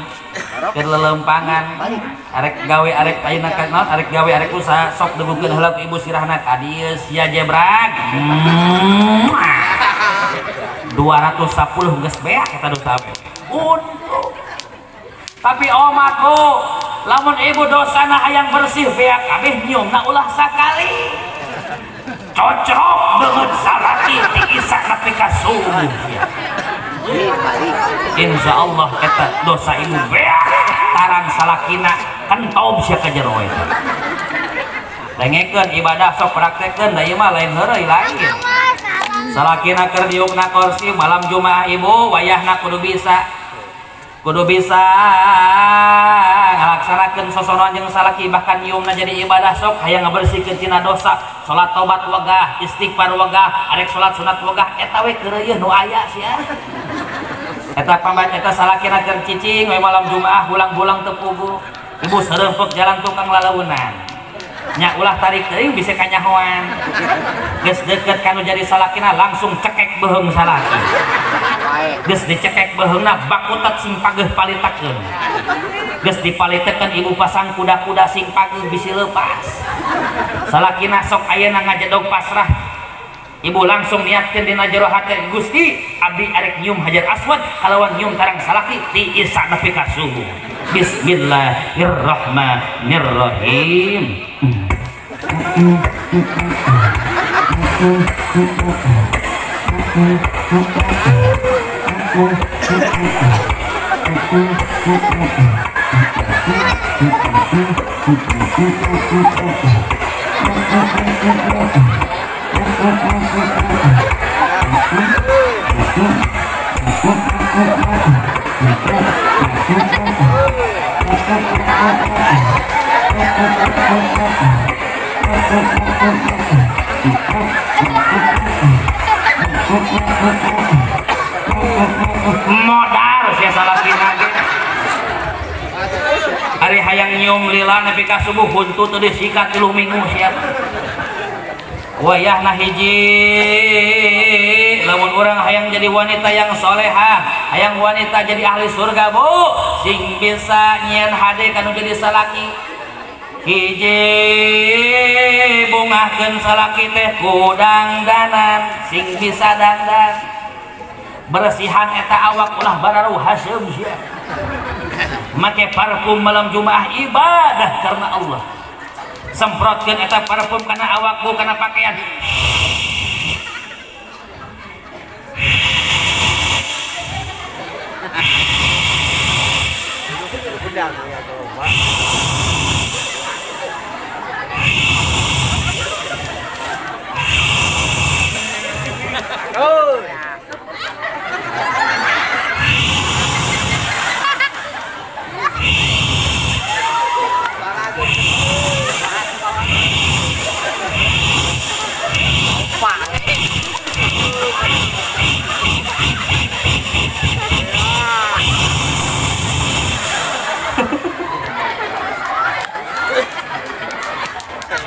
keur lelempangan arek gawe arek ayeuna ka naon arek gawe arek usaha sok degulkeun heula ku ibu sirahna ka dieu sia jebrag. 210 geus beak eta dosa. Untung. Tapi omat Bu, lamun ibu dosana hayang bersih beak kabeh nyiumna ulah sakali. Cocok beungeut salaki ti isak nepi ka subuh. Insya Allah eta dosa ibu beak tarang salakina kentob sia ka jero eta. Lengekeun ibadah sok praktekeun da ieu mah lain heureuy lain. Salakina keur diukna kursi malam Jumaah ibu wayahna kudu bisa ngalaksanakeun sosonoan jeung salaki bahkan nyiumna jadi ibadah sok hayang ngabersihkeun tina dosa salat tobat wegah istighfar wegah arek salat sunat wegah eta we keureuyeun nu aya sia eta pambat eta salakina keur cicing we malam Jumaah bulang-bulang teu puguh ibu serempek jalan tukang lalaunan nya ulah tarik teuing bisa kanyahoan geus deukeut ka nu jadi salakina langsung cekek beuheung salaki geus dicekek beuheungna bakutet sing pageuh palitakeun geus dipalitekeun ibu pasang kuda-kuda sing pageuh bisi leupas salakina sok ayeuna ngajedog pasrah ibu langsung niatkeun dina jero hate Gusti abdi arek nyium Hajar Aswad kalawan nyium tarang salaki ti isak nepi ka subuh. Bismillahirrahmanirrahim. Modar sia salakina ge. Ari hayang nyium lila nepi ka subuh huntu teu disikat 3 minggu sia. Wayahna hiji leuweung Lamun urang hayang jadi wanita yang solehah, hayang wanita jadi ahli surga bu, sing bisa nyieun hade kanu jadi salaki. Hiji bungahkeun salaki teh ku dangdanan, sing bisa dangdan. Bersihan eta awak ulah bararuh haseum sia. Make parfum malam Jumaah ibadah karena Allah. Semprotkeun eta parfum kana awakku kana pakaian.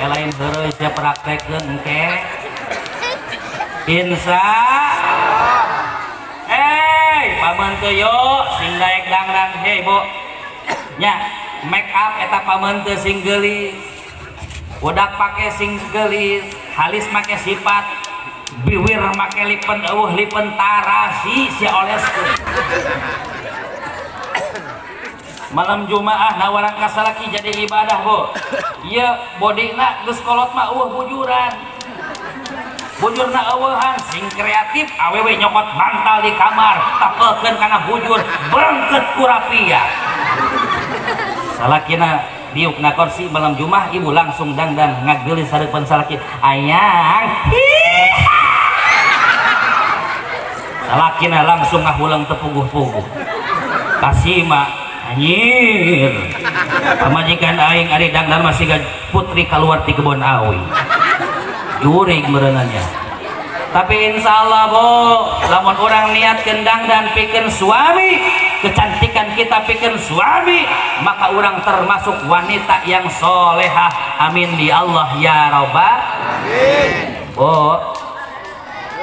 Lain heureuy sia praktekkeun engke. Insya pameun yo sing daek dangdang hei bu. Nya make up eta pameun teu sing geulis. Budak pake sing geulis, halis make sifat, biwir make lipen eueuh lipen tarasi sia oleskeun. Malam Jumaah nawaran ka salaki jadi ibadah bu. Ieu bodina geus kolot mah eueuh bujuran. Bujurna eueuhan sing kreatif awewe nyokot bantal di kamar tapelkeun kana bujur berengket ku rapia. Salakina diuk na kursi malam Jumaah ibu langsung dangdan ngageulis hareupeun salaki. Ayang. Salakina langsung ngahuleung teu puguh-puguh. Kasima anjir. Pamajikan aing ari dangdan masih putri keluar ti kebon awi. Jurig merenanya. Tapi insya Allah bu, lamun orang niat kendang dan pikeun suami, kecantikan kita pikeun suami, maka orang termasuk wanita yang solehah. Amin di Allah ya robbal alamin. Bu,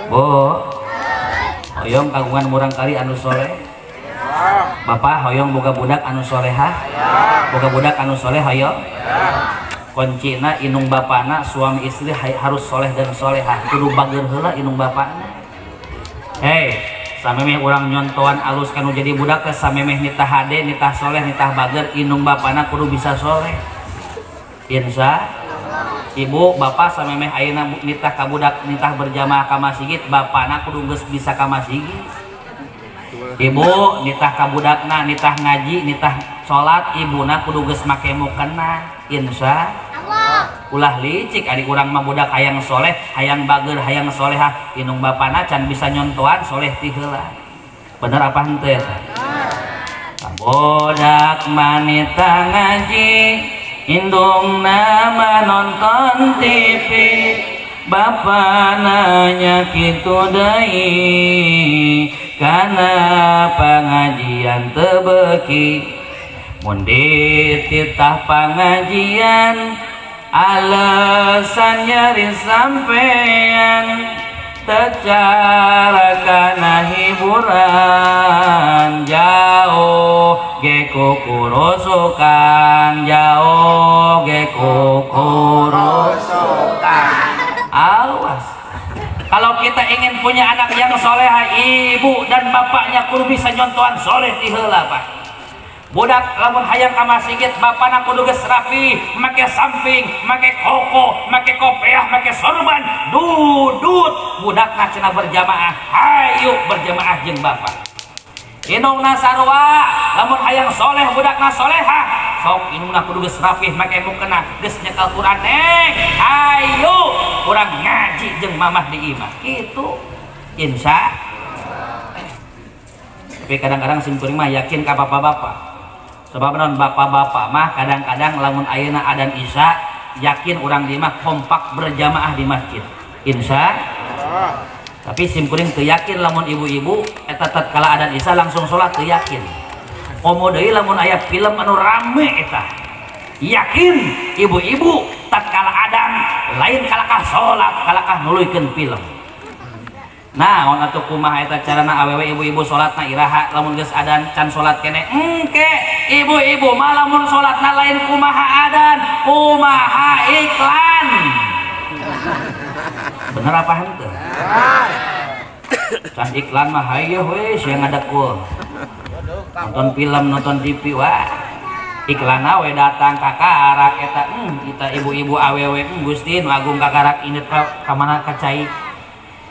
bu, hoyong kagungan murang kali anu soleh. Bapak hoyong boga budak anu solehah, boga budak anu soleh hoyong. Kuncina inung bapana suami istri harus soleh dan solehah, kudu bager heula inung bapana. Hei, samemeh urang nyontoan alus kanu jadi budak teh samemeh nitah hade, nitah soleh, nitah bager, inung bapana kudu bisa soleh. Insya ibu bapak samemeh ayeuna nitah ka budak nitah berjamaah ka masjid, bapana kudu geus bisa ka masjid. Ibu nitah ka budakna, nitah ngaji, nitah salat, ibuna kudu geus make mukena. Insya Allah. Ulah licik ari urang mah budak hayang soleh, hayang bager, hayang solehah, inung bapana can bisa nyontoan soleh ti heula. Bener apa henteu eta? Budak manita ngaji, indungna mah nonton TV, bapa nanya kitu deui, kana pengajian teu beuki. Mun dititah pangajian alasan nyari sampean, tecara kana hiburan, jauh ge kukurusukan, jauh ge kukurusukan. Awas, kalau kita ingin punya anak yang soleha, ibu dan bapaknya kudu bisa nyontohan soleh ti heula Pak. Budak lamun hayang ka masjid bapana kudu geus rapi, make samping, make koko, make kopiah, make sorban, dudut budakna cenah berjamaah, hayu berjamaah jeung bapak. Inungna sarua, lamun hayang soleh budakna solehah, sok inungna kudu geus rapih, make mukena, geus nyekel Quran, hayu urang ngaji jeung mamah di imah. Kitu insya. Tapi kadang-kadang simkuring mah yakin ka bapak-bapak. Sebab non bapak-bapak mah kadang-kadang lamun ayeuna adan isya yakin urang di mah kompak berjamaah di masjid. Insya. Tapi simkuring teu yakin lamun ibu-ibu eta tatkala adan isya langsung salat teu yakin. Komo deui lamun aya film anu rame eta. Yakin ibu-ibu tatkala adan lain kalakah salat, kalakah nuluykeun film. Nah, atuh kumaha eta carana awewe ibu-ibu salatna iraha lamun geus adan can salat keneh. Engke ibu-ibu mah lamun salatna lain kumaha adan, kumaha iklan. Bener apa henteu? Can iklan mah hayoh we sia ngadekul. Nonton film, nonton TV wah. Iklan we datang kakarak eta kita ibu-ibu awewe Gusti nu agung kakarak init ka mana ka cai.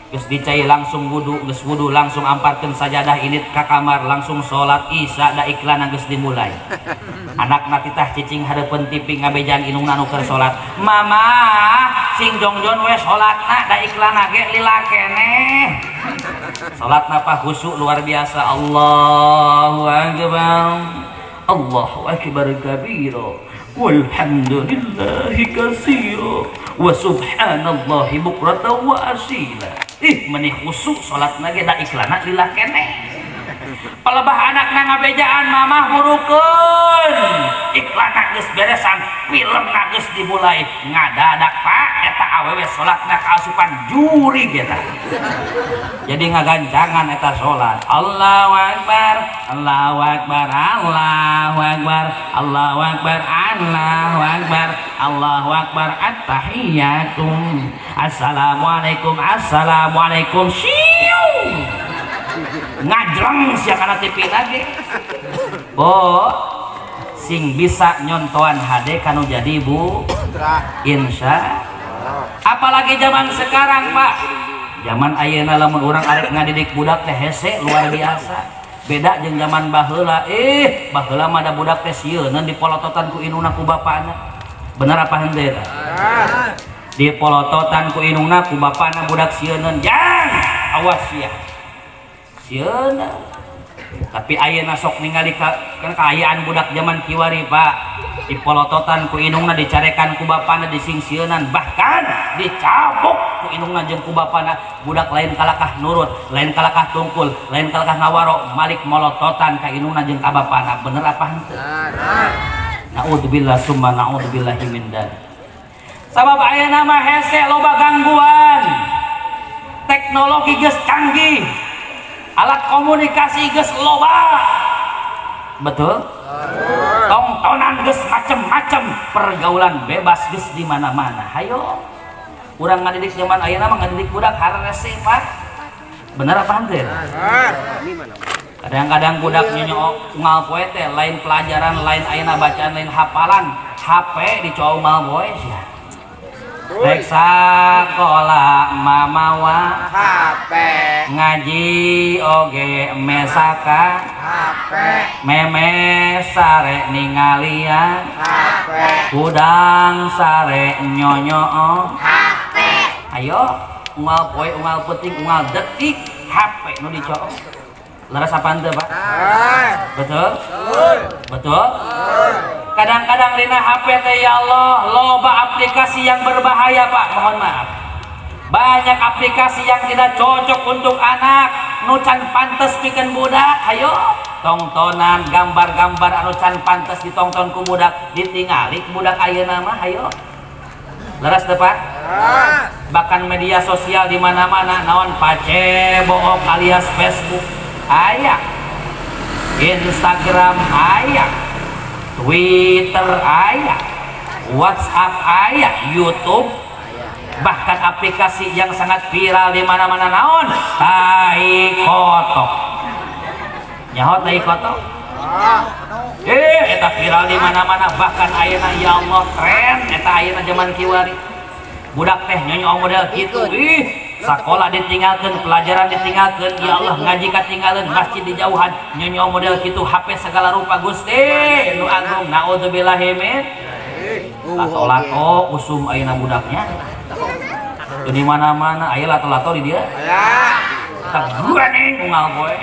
Geus dicai langsung wudu, geus wudu langsung amparkeun sajadah init ka kamar, langsung salat isya da iklan geus dimulai. Anakna titah cicing hareupeun TV ngabejan indungna nu keur salat. Mama, sing jongjon we salatna da iklanna ge lila keneh. Salatna pah khusyuk luar biasa. Allahu akbar. Allahu akbar kabira. Walhamdulillahi katsira wa subhanallahi bukratan wa asila. Ih menih khusyuk salatna ge da iklanna lila keneh. Palebah anakna ngabejaan mamah burukeun. Iklanna geus beresan, filmna geus dimulai. Ngadadak Pak eta awewe salatna kaasupan jurig eta. Jadi ngagancangan eta salat. Allahu akbar, Allahu akbar, Allahu akbar, Allahu akbar, Allahu akbar, Allahu akbar, at-tahiyatum. Assalamualaikum, assalamualaikum. Siu. Ngajreng sia kana TV lagi. Oh, sing bisa nyontoan HD kanu jadi bu. Insya. Apalagi zaman sekarang, Pak. Zaman ayeuna lamun urang arek ngadidik budak teh hese luar biasa. Beda jeung zaman baheula. Baheula mah da budak teh sieun dipolototan ku indungna ku bapana. Bener apa henteu eta? Dipolototan ku indungna ku bapana budak sieun. Jang, awas sia. Sieun. Tapi ayeuna sok ningali kan kaayaan budak zaman kiwari, Pak. Dipolototan ku indungna, dicarekan ku bapana, disingsieunan, bahkan dicabok ku indungna jeung ku bapana. Budak lain kalakah nurut, lain kalakah tungkul, lain kalakah ngawaro, malik molototan ka indungna jeung ka bapana. Bener apa henteu? Naudzubillah summa naudzubillahi min dzalik. Sabab ayeuna mah hese loba gangguan. Teknologi geus canggih. Alat komunikasi geus loba. Betul? Tontonan geus macem-macem, pergaulan bebas geus di mana-mana. Hayo. Urang ngadidik zaman ayeuna mah ngadidik budak harese, Pak. Bener apa henteu? Kadang-kadang budak nyonyo unggal poe teh lain pelajaran, lain ayeuna bacaan, lain hafalan, HP dicoa unggal poe sia. Rek sakola mamawa HP, ngaji oge mesaka HP, meme sare ningalian HP, udang sare nyonyo HP. Ayo unggal poe, unggal peuting, unggal detik HP nu dicoa. Leres apaan teu, Pak? Betul? Betul? Kadang-kadang rina HP teh ya Allah, loba aplikasi yang berbahaya, Pak. Mohon maaf. Banyak aplikasi yang tidak cocok untuk anak, nu can pantes pikeun budak. Hayo, tongtonan gambar-gambar anu can pantes ditongton ku budak, ditingali ku budak ayeuna mah, hayo. Leres teu, Pak? Bahkan media sosial di mana-mana naon pacebook alias Facebook aya, Instagram aya, Twitter aya, WhatsApp aya, YouTube, bahkan aplikasi yang sangat viral di mana-mana naon tai kotok. Nyaho tai kotok? Eta viral di mana-mana, bahkan ayeuna ya Allah tren eta ayeuna zaman kiwari. Budak teh nyonyo model kitu. Ih, sakola ditinggalkeun, pelajaran ditinggalkeun, ya Allah ngaji katinggalkeun, masjid dijauhan, nyonyo model kitu, HP segala rupa Gusti nu agung, naudzubillahi min. Lato-lato usum ayeuna budaknya. Teu di mana-mana aya lato-lato di dieu. Aya. Eta geuning unggal poe.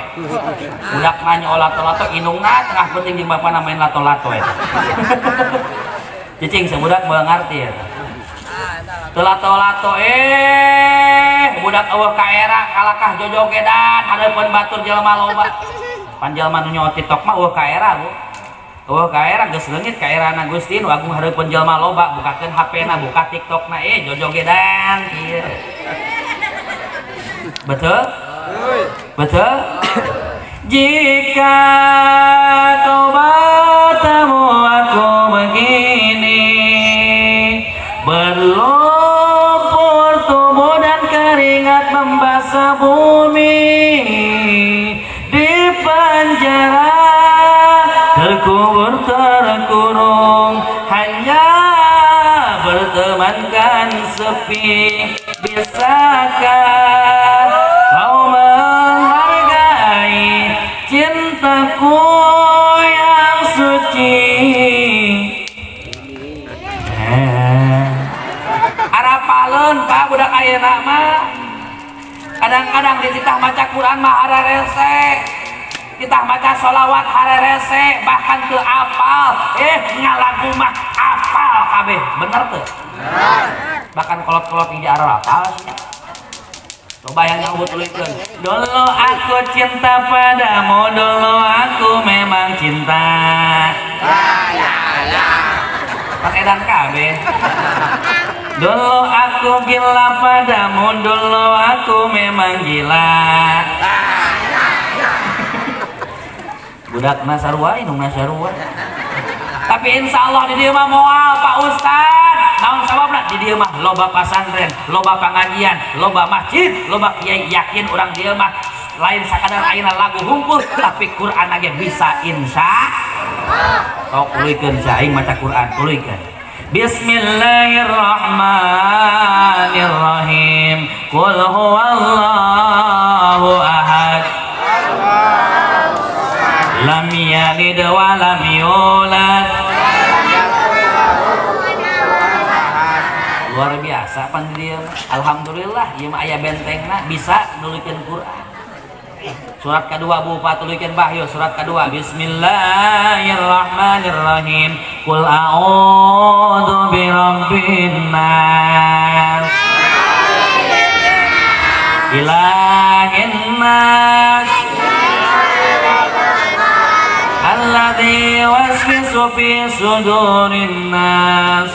Budak nanya lato-lato indungna tengah peuting jeung bapana main lato-lato eta. Cicing sebudak moal ngarti eta. Lato-lato budak eueuh ka era kalakah jojogedan hareupeun batur jelema loba. Pan jelema nu nyaho TikTok mah eueuh ka era, Bu. Eueuh ka era geus leungit ka erana Gusti nu agung hareupeun jelema loba, bukakeun HP-na, buka TikTok-na jojogedan kieu. Betul? Betul? Jika kau bertemu aku begini, berlumpur tubuh dan keringat membasah bumi, di penjara terkubur terkurung, hanya bertemankan sepi. Bisakah kau menghargai cintaku yang suci? Arapaleun Pak budak ayeuna mah. Kadang-kadang dititah maca Quran mah hararese, titah maca sholawat hararese, bahkan teu apal. Ngalagu mah apal kabeh. Bener teu? Bahkan kolot-kolot hiji arapal. Coba yang nyambut tulikeun. Dulu aku cinta padamu, dulu aku memang cinta. Pakedan kabeh. Dulu aku gila padamu, dulu aku memang gila. Budak nasarua, indung nasarua. Tapi insya Allah di dieu mah moal Pak Ustad. Naon sababna? Di dieu mah loba pasantren, loba pengajian, loba masjid, loba kiai. Yakin urang dieu mah lain sakadar ayeuna lagu hungkul, tapi Quran ge bisa insya. Sok tuluykeun sia aing maca Quran, tuluykeun. Bismillahirrahmanirrahim. Qul huwallahu ahad. Lam yalid wa lam yulad. Luar biasa pan di dieu. Alhamdulillah ieu mah aya bentengna bisa nuluykeun Quran. Surat kedua Bu patuluykeun Bah yeuh, surat kedua. Bismillahirrahmanirrahim. Qul a'udzu birabbin nas, ilahin nas, alladzi yuwaswisu fi sudurin nas.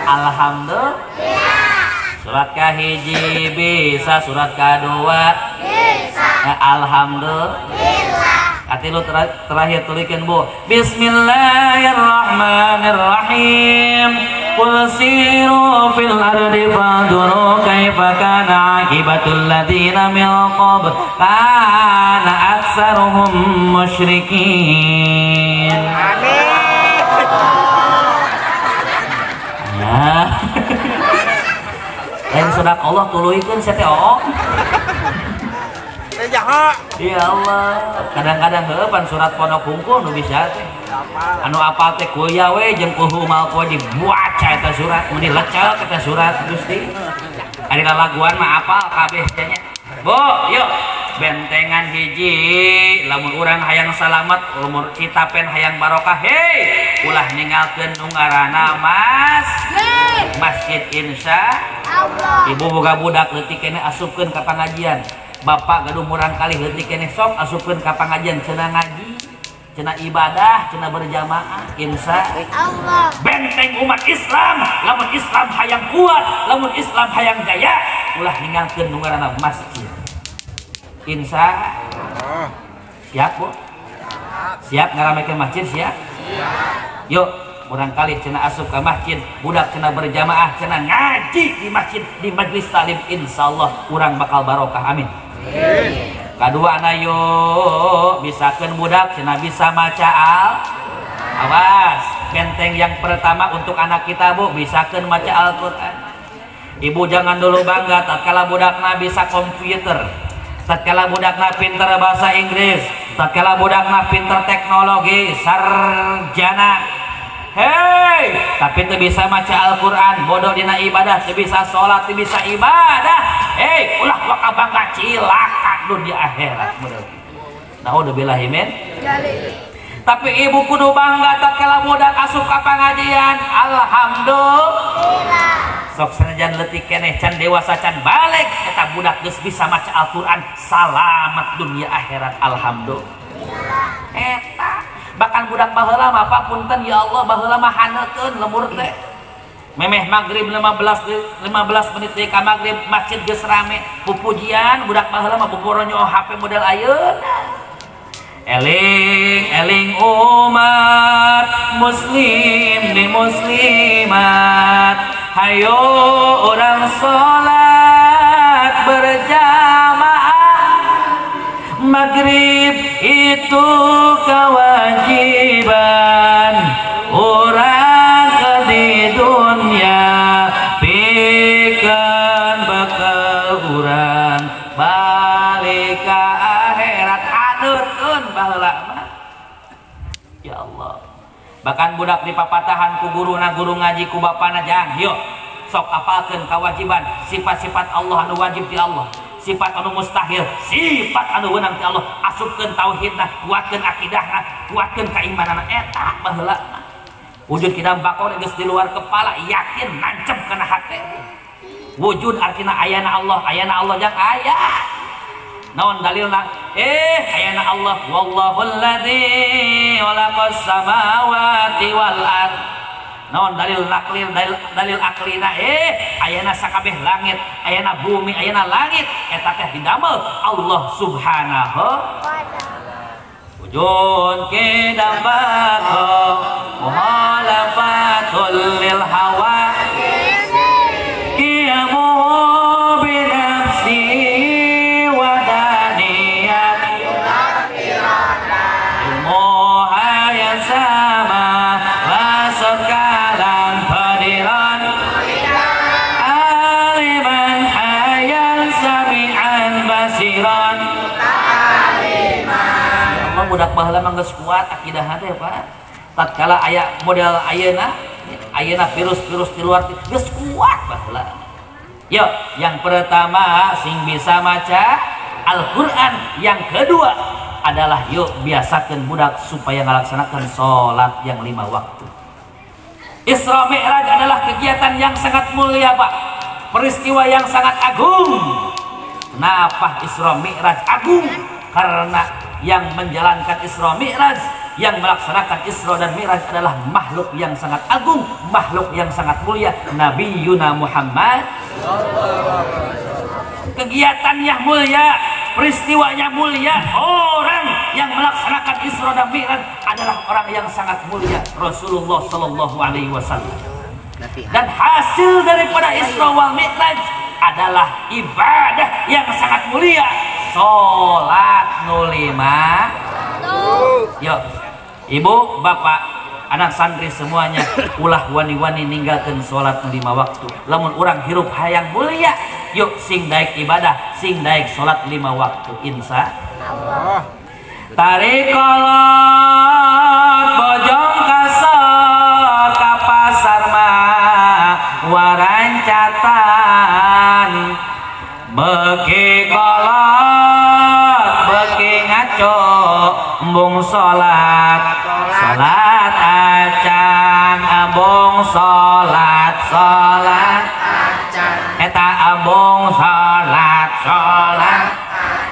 Alhamdulillah. Surat kahiji bisa, surat kedua bisa. Ya, alhamdulillah. Katilu terakhir tulikeun Bu. Bismillahirrahmanirrahim. Qul siru fil ardi fanduru kaifa kana aqibatul ladzina min qabl kana aktsaruhum musyrikin. Amin. Ya. Lain sedekah Allah tuluykeun sia teh oo. Ya Allah, kadang-kadang heuh pan surat pondok hungkul nu bisa teh. Anu apal teh kuliah we jeung kuhu mal wajib baca eta surat, mun lecek eta surat Gusti. Ari lalaguan mah apal kabeh teh nya. Bu, yuk bentengan hiji lamun urang hayang salamet, umur citapen hayang barokah, hei ulah ninggalkeun nu ngaranna Masjid Insya Allah. Ibu boga budak leutik keneh asupkeun ka pangajian. Bapak gaduh murang kali leutik keneh sok asupkeun ka pangajian, cenah ngaji, cenah ibadah, cenah berjamaah, insya Allah. Benteng umat Islam, lamun Islam hayang kuat, lamun Islam hayang jaya, ulah ninggalkeun nu ngaranna masjid. Insya Allah. Siap, Bu? Siap ngaramekeun masjid, siap? Yuk, murang kali cenah asup ke masjid, budak cenah berjamaah, cenah ngaji di masjid, di majelis taklim, insyaallah urang bakal barokah. Amin. Kadua na yuk bisakeun budak cenah bisa maca al. Awas, benteng yang pertama untuk anak kita Bu, bisakeun maca Al-Qur'an. Ibu jangan dulu bangga tatkala budakna bisa komputer, tatkala budakna pinter bahasa Inggris, tatkala budakna pinter teknologi, sarjana. Hei, tapi teu bisa maca Al-Qur'an, bodoh dina ibadah, teu bisa salat, teu bisa ibadah. Hei, ulah waka bangga cilaka dunia akhirat. Naudzubillahi min. Tapi ibu kudu bangga tatkala budak asup ka pangajian. Alhamdulillah. Sok sanajan leutik keneh can dewasa can balik eta budak geus bisa maca Al-Qur'an, salamat dunia akhirat. Alhamdulillah. Eta bahkan budak baheula mah Pak punten ya Allah, baheula mah haneukeun lemur teh. Memeh maghrib 15 menit deui ka maghrib masjid geus rame pupujian budak baheula mah boboronyo HP model ayeuna. Eling eling umat muslim di muslimat, hayo orang salat berjamaah. Maghrib itu kewajiban orang ke di dunia, pikeun bekal urang balik ka akhirat. Aneutkeun baheula mah. Ya Allah, bahkan budak dipapatahan ku guruna, guru ngaji ku bapana, jang yuk sok apalkeun kewajiban sifat-sifat Allah anu wajib di Allah, sifat anu mustahil, sifat anu wenang ti Allah, asupkeun tauhidna, kuatkeun akidahna, kuatkeun keimananna. Eta baheula mah wujud kidam bakor geus di luar kepala, yakin nancep kana hate. Wujud artina ayana Allah, ayana Allah jang aya. Naon dalilna? Ayana Allah, wallahul ladzi khalaqas samawati wal ard. Naon dalil naklil, dalil aklina? Ayana sakabeh langit, ayana bumi, ayana langit, eta teh didamel Allah Subhanahu wa taala. Wujud kidam bako mukhalafatul lil hawa qiyamuhu bi nafsi wadaniyat ilmuha yang sama wasakalan qadiran aliman hayyan sami'an basiran. Ya Allah, budak baheula mah geus kuat akidahna teh Pak. Tatkala aya model ayeuna, ayeuna virus-virus di luar geus kuat baheula. Yuk, yang pertama sing bisa maca Al-Qur'an, yang kedua adalah yuk biasakan budak supaya ngalaksanakan sholat yang 5 waktu. Isra Mi'raj adalah kegiatan yang sangat mulia Pak, peristiwa yang sangat agung. Kenapa Isra Mi'raj agung? Karena yang menjalankan Isra Mi'raj, yang melaksanakan Isra dan Mi'raj adalah makhluk yang sangat agung, makhluk yang sangat mulia, Nabi Yuna Muhammad. Kegiatannya mulia, peristiwanya mulia. Orang yang melaksanakan Isra dan Mi'raj adalah orang yang sangat mulia, Rasulullah Sallallahu Alaihi Wasallam. Dan hasil daripada Isra wal Mi'raj adalah ibadah yang sangat mulia, sholat nu 5. Yuk, ibu, bapak, anak santri semuanya, ulah wani-wani ninggalkan sholat 5 waktu. Lamun urang hirup hayang mulia, yuk sing daek ibadah, sing daek sholat 5 waktu. Insya Allah. Tarik kolot bojong kasor ka pasar mah warancatan, beki kolot beki ngaco embung sholat, sholat acan ambung sholat, sholat acan eta ambung sholat, sholat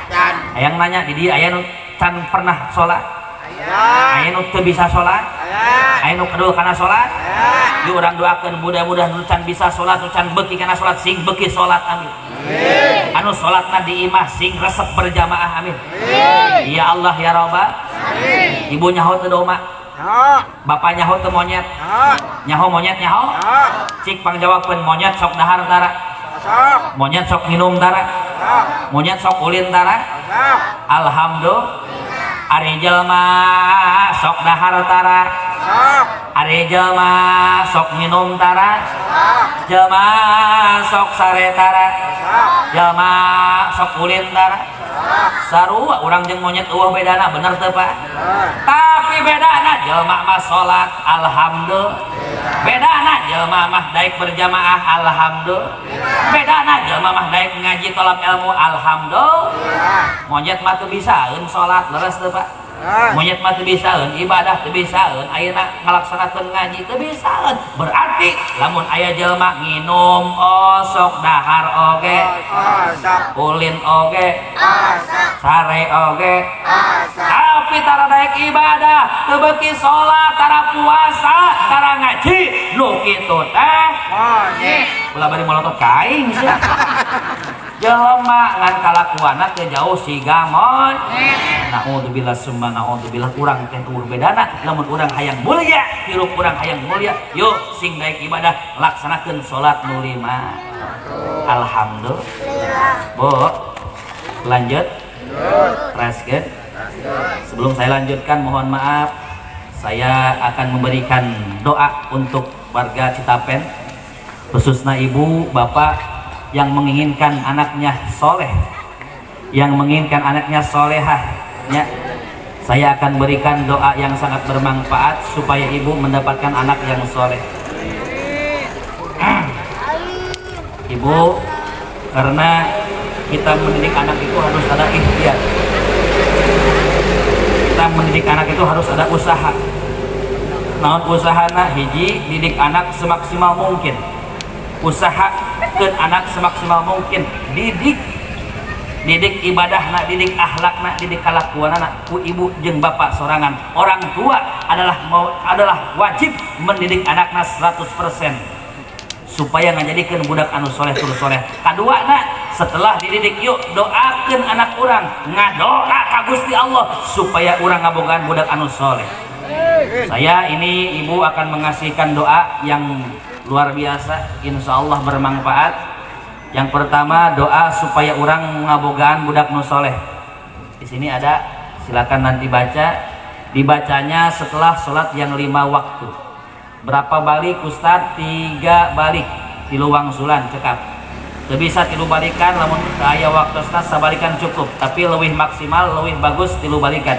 acan. Hayang nanya di dia aya nu can pernah sholat, aya nu teu bisa sholat, aya nu kedul kana sholat. Di urang doakeun mudah-mudahan nu can bisa sholat, nu can beuki kana sholat, sing beuki sholat, amin. Anu sholatna di imah sing resep berjamaah, amin. Ya Allah ya Rabbal. Ibu nyaho teu doma, bapak nyaho teu monyet, nyaho monyet nyaho, cik pangjawabkeun monyet sok dahar tara, monyet sok minum tara, monyet sok ulin tara. Alhamdulillah. Ari jelema sok dahar tara, ari jelema sok minum tara, jelema sok sare tara, jelema sok ulin tara. Sarua urang jeung monyet eueuh bedana, bener teu Pak? Tapi bedana jelema mah salat, alhamdulillah. Bedana jelema mah daek berjamaah, alhamdulillah. Bedana jelema mah daek ngaji tolak ilmu, alhamdulillah. Monyet mah teu bisaeun salat, leres teu Pak? Monyet mah teu bisaeun, ibadah teu bisaeun, ayeuna ngalaksanakeun ngaji teu bisaeun. Berarti lamun aya jelema nginum osok, dahar oge, Osok. Ulin oge, Osok. Sare oge, Osok. Tapi tara daek ibadah, teu beuki salat, tara puasa, tara ngaji, nu kitu teh Monyet. Ulah bari molotot ka aing sia. Jelema ngan kalakuanna teu jauh siga monyet. Naudzubillah summa naudzubillah, urang teh eueuh bedana lamun urang hayang mulia, hirup urang hayang mulia, yuk sing daek ibadah, laksanakeun salat nu lima. Alhamdulillah. Bu, lanjut. Teraskeun. Sebelum saya lanjutkan, mohon maaf, saya akan memberikan doa untuk warga Citapen, khususnya ibu, bapak yang menginginkan anaknya soleh, yang menginginkan anaknya solehah. Ya, saya akan berikan doa yang sangat bermanfaat supaya ibu mendapatkan anak yang soleh. Ibu, karena kita mendidik anak itu harus ada ikhtiar. Kita mendidik anak itu harus ada usaha. Naon usahana? Hiji, didik anak semaksimal mungkin. Usahakeun anak semaksimal mungkin. Didik, didik ibadahna, didik akhlakna, didik kalakuanana ku ibu jeung bapak sorangan. Orang tua adalah wajib mendidik anakna 100% supaya ngajadikeun budak anu soleh tur soleh. Kadua na, setelah dididik yuk doakeun anak urang, ngadoa ka Gusti Allah supaya urang ngabogaan budak anu soleh. Saya ini ibu akan mengasihkan doa yang luar biasa, insya Allah bermanfaat. Yang pertama, doa supaya orang ngabogaan budak nu soleh. Di sini ada, silakan nanti baca. Dibacanya setelah sholat yang 5 waktu. Berapa balik Ustad? 3 balik. Tilu wangsulan cekap. Teu bisa 3 balikan, lamun aya waktosna sabalikan cukup, tapi lebih maksimal, lebih bagus 3 balikan.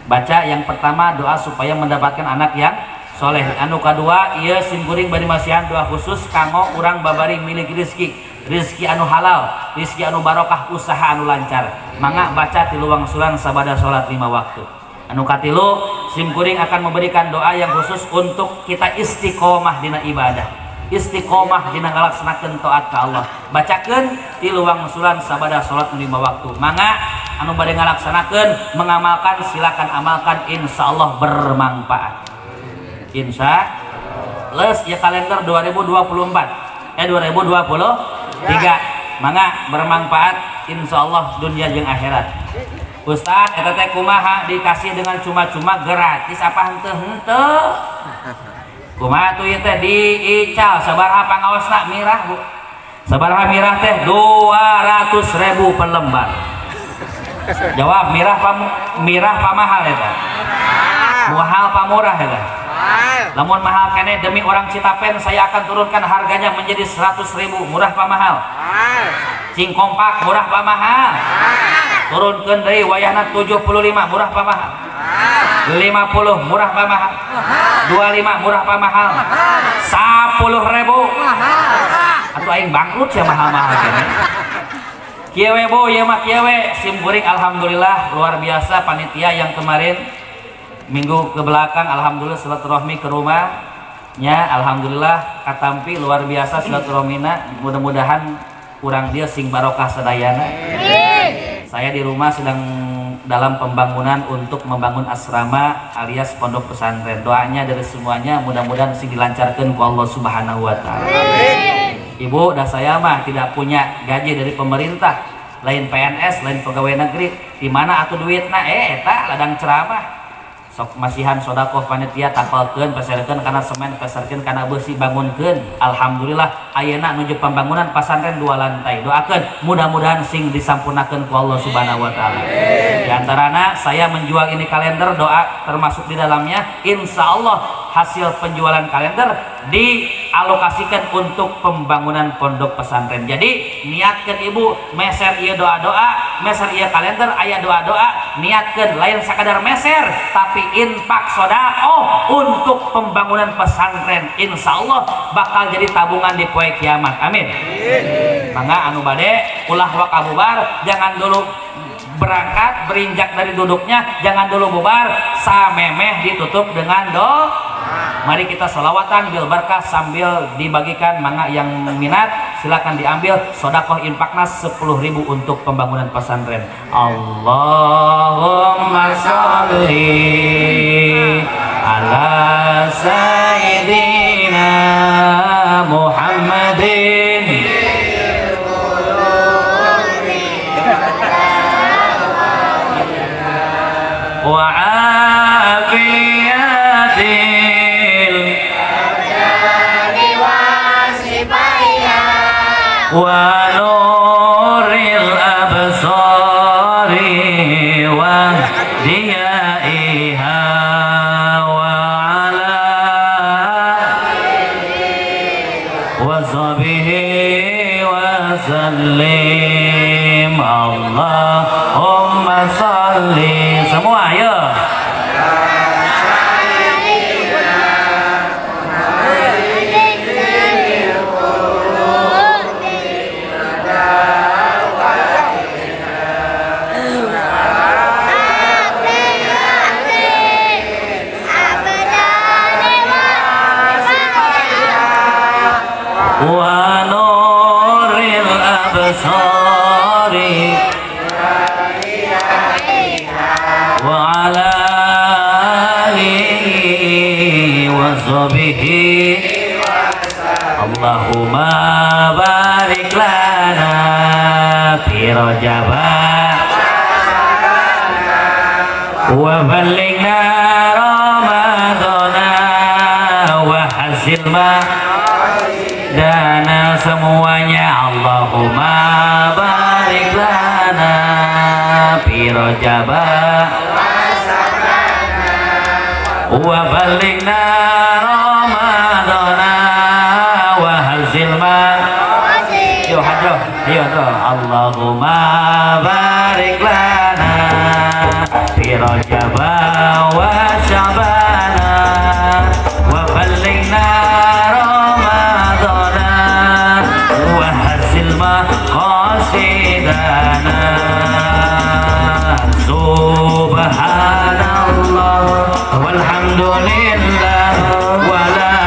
Baca yang pertama doa supaya mendapatkan anak yang soleh. Anu kadua, ieu sim kuring bari masihan doa khusus kanggo urang babari milik rezeki, rezeki anu halal, rezeki anu barokah, usaha anu lancar. Mangga baca 3 wangsulan sabada salat 5 waktu. Anu katilu, sim kuring akan memberikan doa yang khusus untuk kita istiqomah dina ibadah, istiqomah dina ngalaksanakeun taat ka Allah. Bacakeun 3 wangsulan sabada salat 5 waktu. Mangga anu bade ngalaksanakeun, mengamalkan, silakan amalkan, insyaallah bermanfaat. Insya les ya kalender 2024, 2023, mangga bermanfaat insyaallah dunia jeung akhirat. Ustaz, eta teh kumaha dikasih dengan cuma-cuma gratis apa henteu henteu? Kumaha tuh ieu teh diical sabaraha pangaosna mirah, Bu? Sabaraha mirah teh 200.000 per lembar. Jawab, mirah pa mirah pa mahal eta? Mahal pa murah eta? Lamun mahal kene demi orang Citapen saya akan turunkan harganya menjadi 100.000. Murah pa mahal? Cing kompak murah pa mahal? Turunkeun deui wayahna 75, murah pa mahal? 50 murah pa mahal? 25 murah pa mahal? 10.000. Atuh aing bangkrut sia mahal-mahal kene. Kieu we Bu, ieu mah kieu we. Sim kuring alhamdulillah luar biasa panitia yang kemarin minggu ke belakang alhamdulillah silaturahmi ke rumahnya, alhamdulillah katampi luar biasa silaturahmina, mudah-mudahan kurang dia sing barokah sadayana. Saya di rumah sedang dalam pembangunan untuk membangun asrama alias pondok pesantren. Doanya dari semuanya mudah-mudahan sing dilancarkan ku Allah Subhanahu wa taala. Ibu, dah saya mah tidak punya gaji dari pemerintah, lain PNS, lain pegawai negeri. Di mana atuh duitna? Eta ladang ceramah. Sok masihan sodakoh panitia tapalkeun, peserkeun kana semen, peserkeun kana besi, bangunkeun. Alhamdulillah ayeuna nuju pembangunan pasantren 2 lantai. Doakeun mudah-mudahan sing disampurnakeun ku Allah Subhanahu wa taala. Di antarana saya menjual ini kalender, doa termasuk di dalamnya. Insya Allah hasil penjualan kalender di dialokasikan untuk pembangunan pondok pesantren. Jadi niatkan ibu meser ieu doa-doa, meser ieu kalender aya doa-doa, niatkan lain sakadar meser tapi infak sodakoh untuk pembangunan pesantren. Insya Allah bakal jadi tabungan di poe kiamat. Amin. Mangga anu bade ulah waka bubar, jangan dulu berangkat berinjak dari duduknya, jangan dulu bubar, samemeh ditutup dengan doa. Mari kita selawatan bil berkah sambil dibagikan. Mangga yang minat silakan diambil sodakoh infakna 10.000 untuk pembangunan pesantren. Allahumma sholli ala sayyidina Muhammadin wa afiyatil wa nuril absari wa diyaiha wa ala wa sahbihi wa sallim. Allahumma salli. Semua ayo. Wa nuril absari wa ala alihi wa sahbihi. Allahumma barik lana fi Rajab wa ballighna Ramadhana wa hasil ma dana semuanya. Allahumma barik lana fi Rajab wa ballighna Ramadhana wa hasil ma. Yo hajo, ayo tuh. Allahumma barik lana fi Rajab wa Sya'bana wa ballighna Ramadhana wa hasil maqasidana. Subhanallah walhamdulillah wa la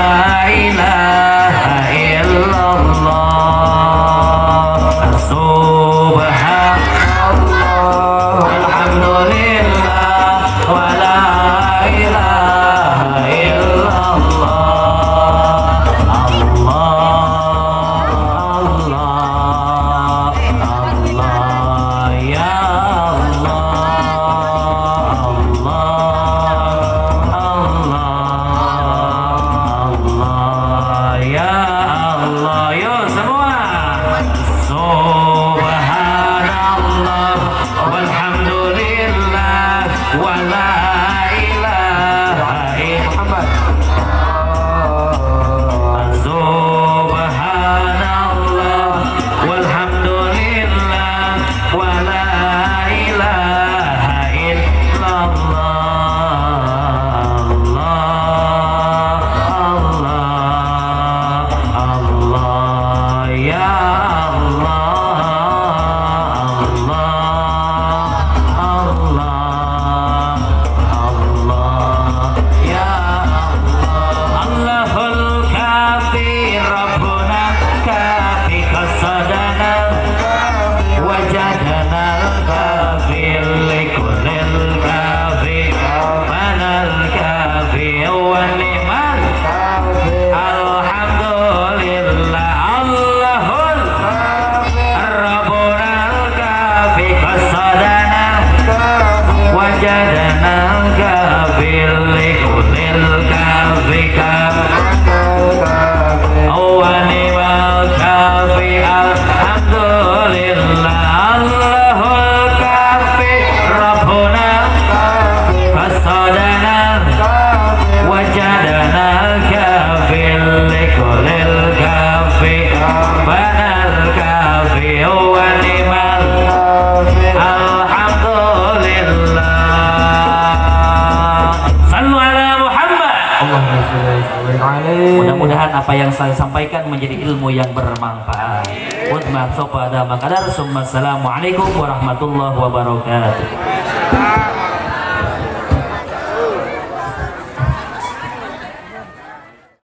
ilaha illallah. Subhanallah walhamdulillah wa la ilaha illallah. Allah Allah Allah ya Allah Allah Allah Mudah-mudahan apa yang saya sampaikan menjadi ilmu yang bermanfaat. Assalamualaikum warahmatullahi wabarakatuh.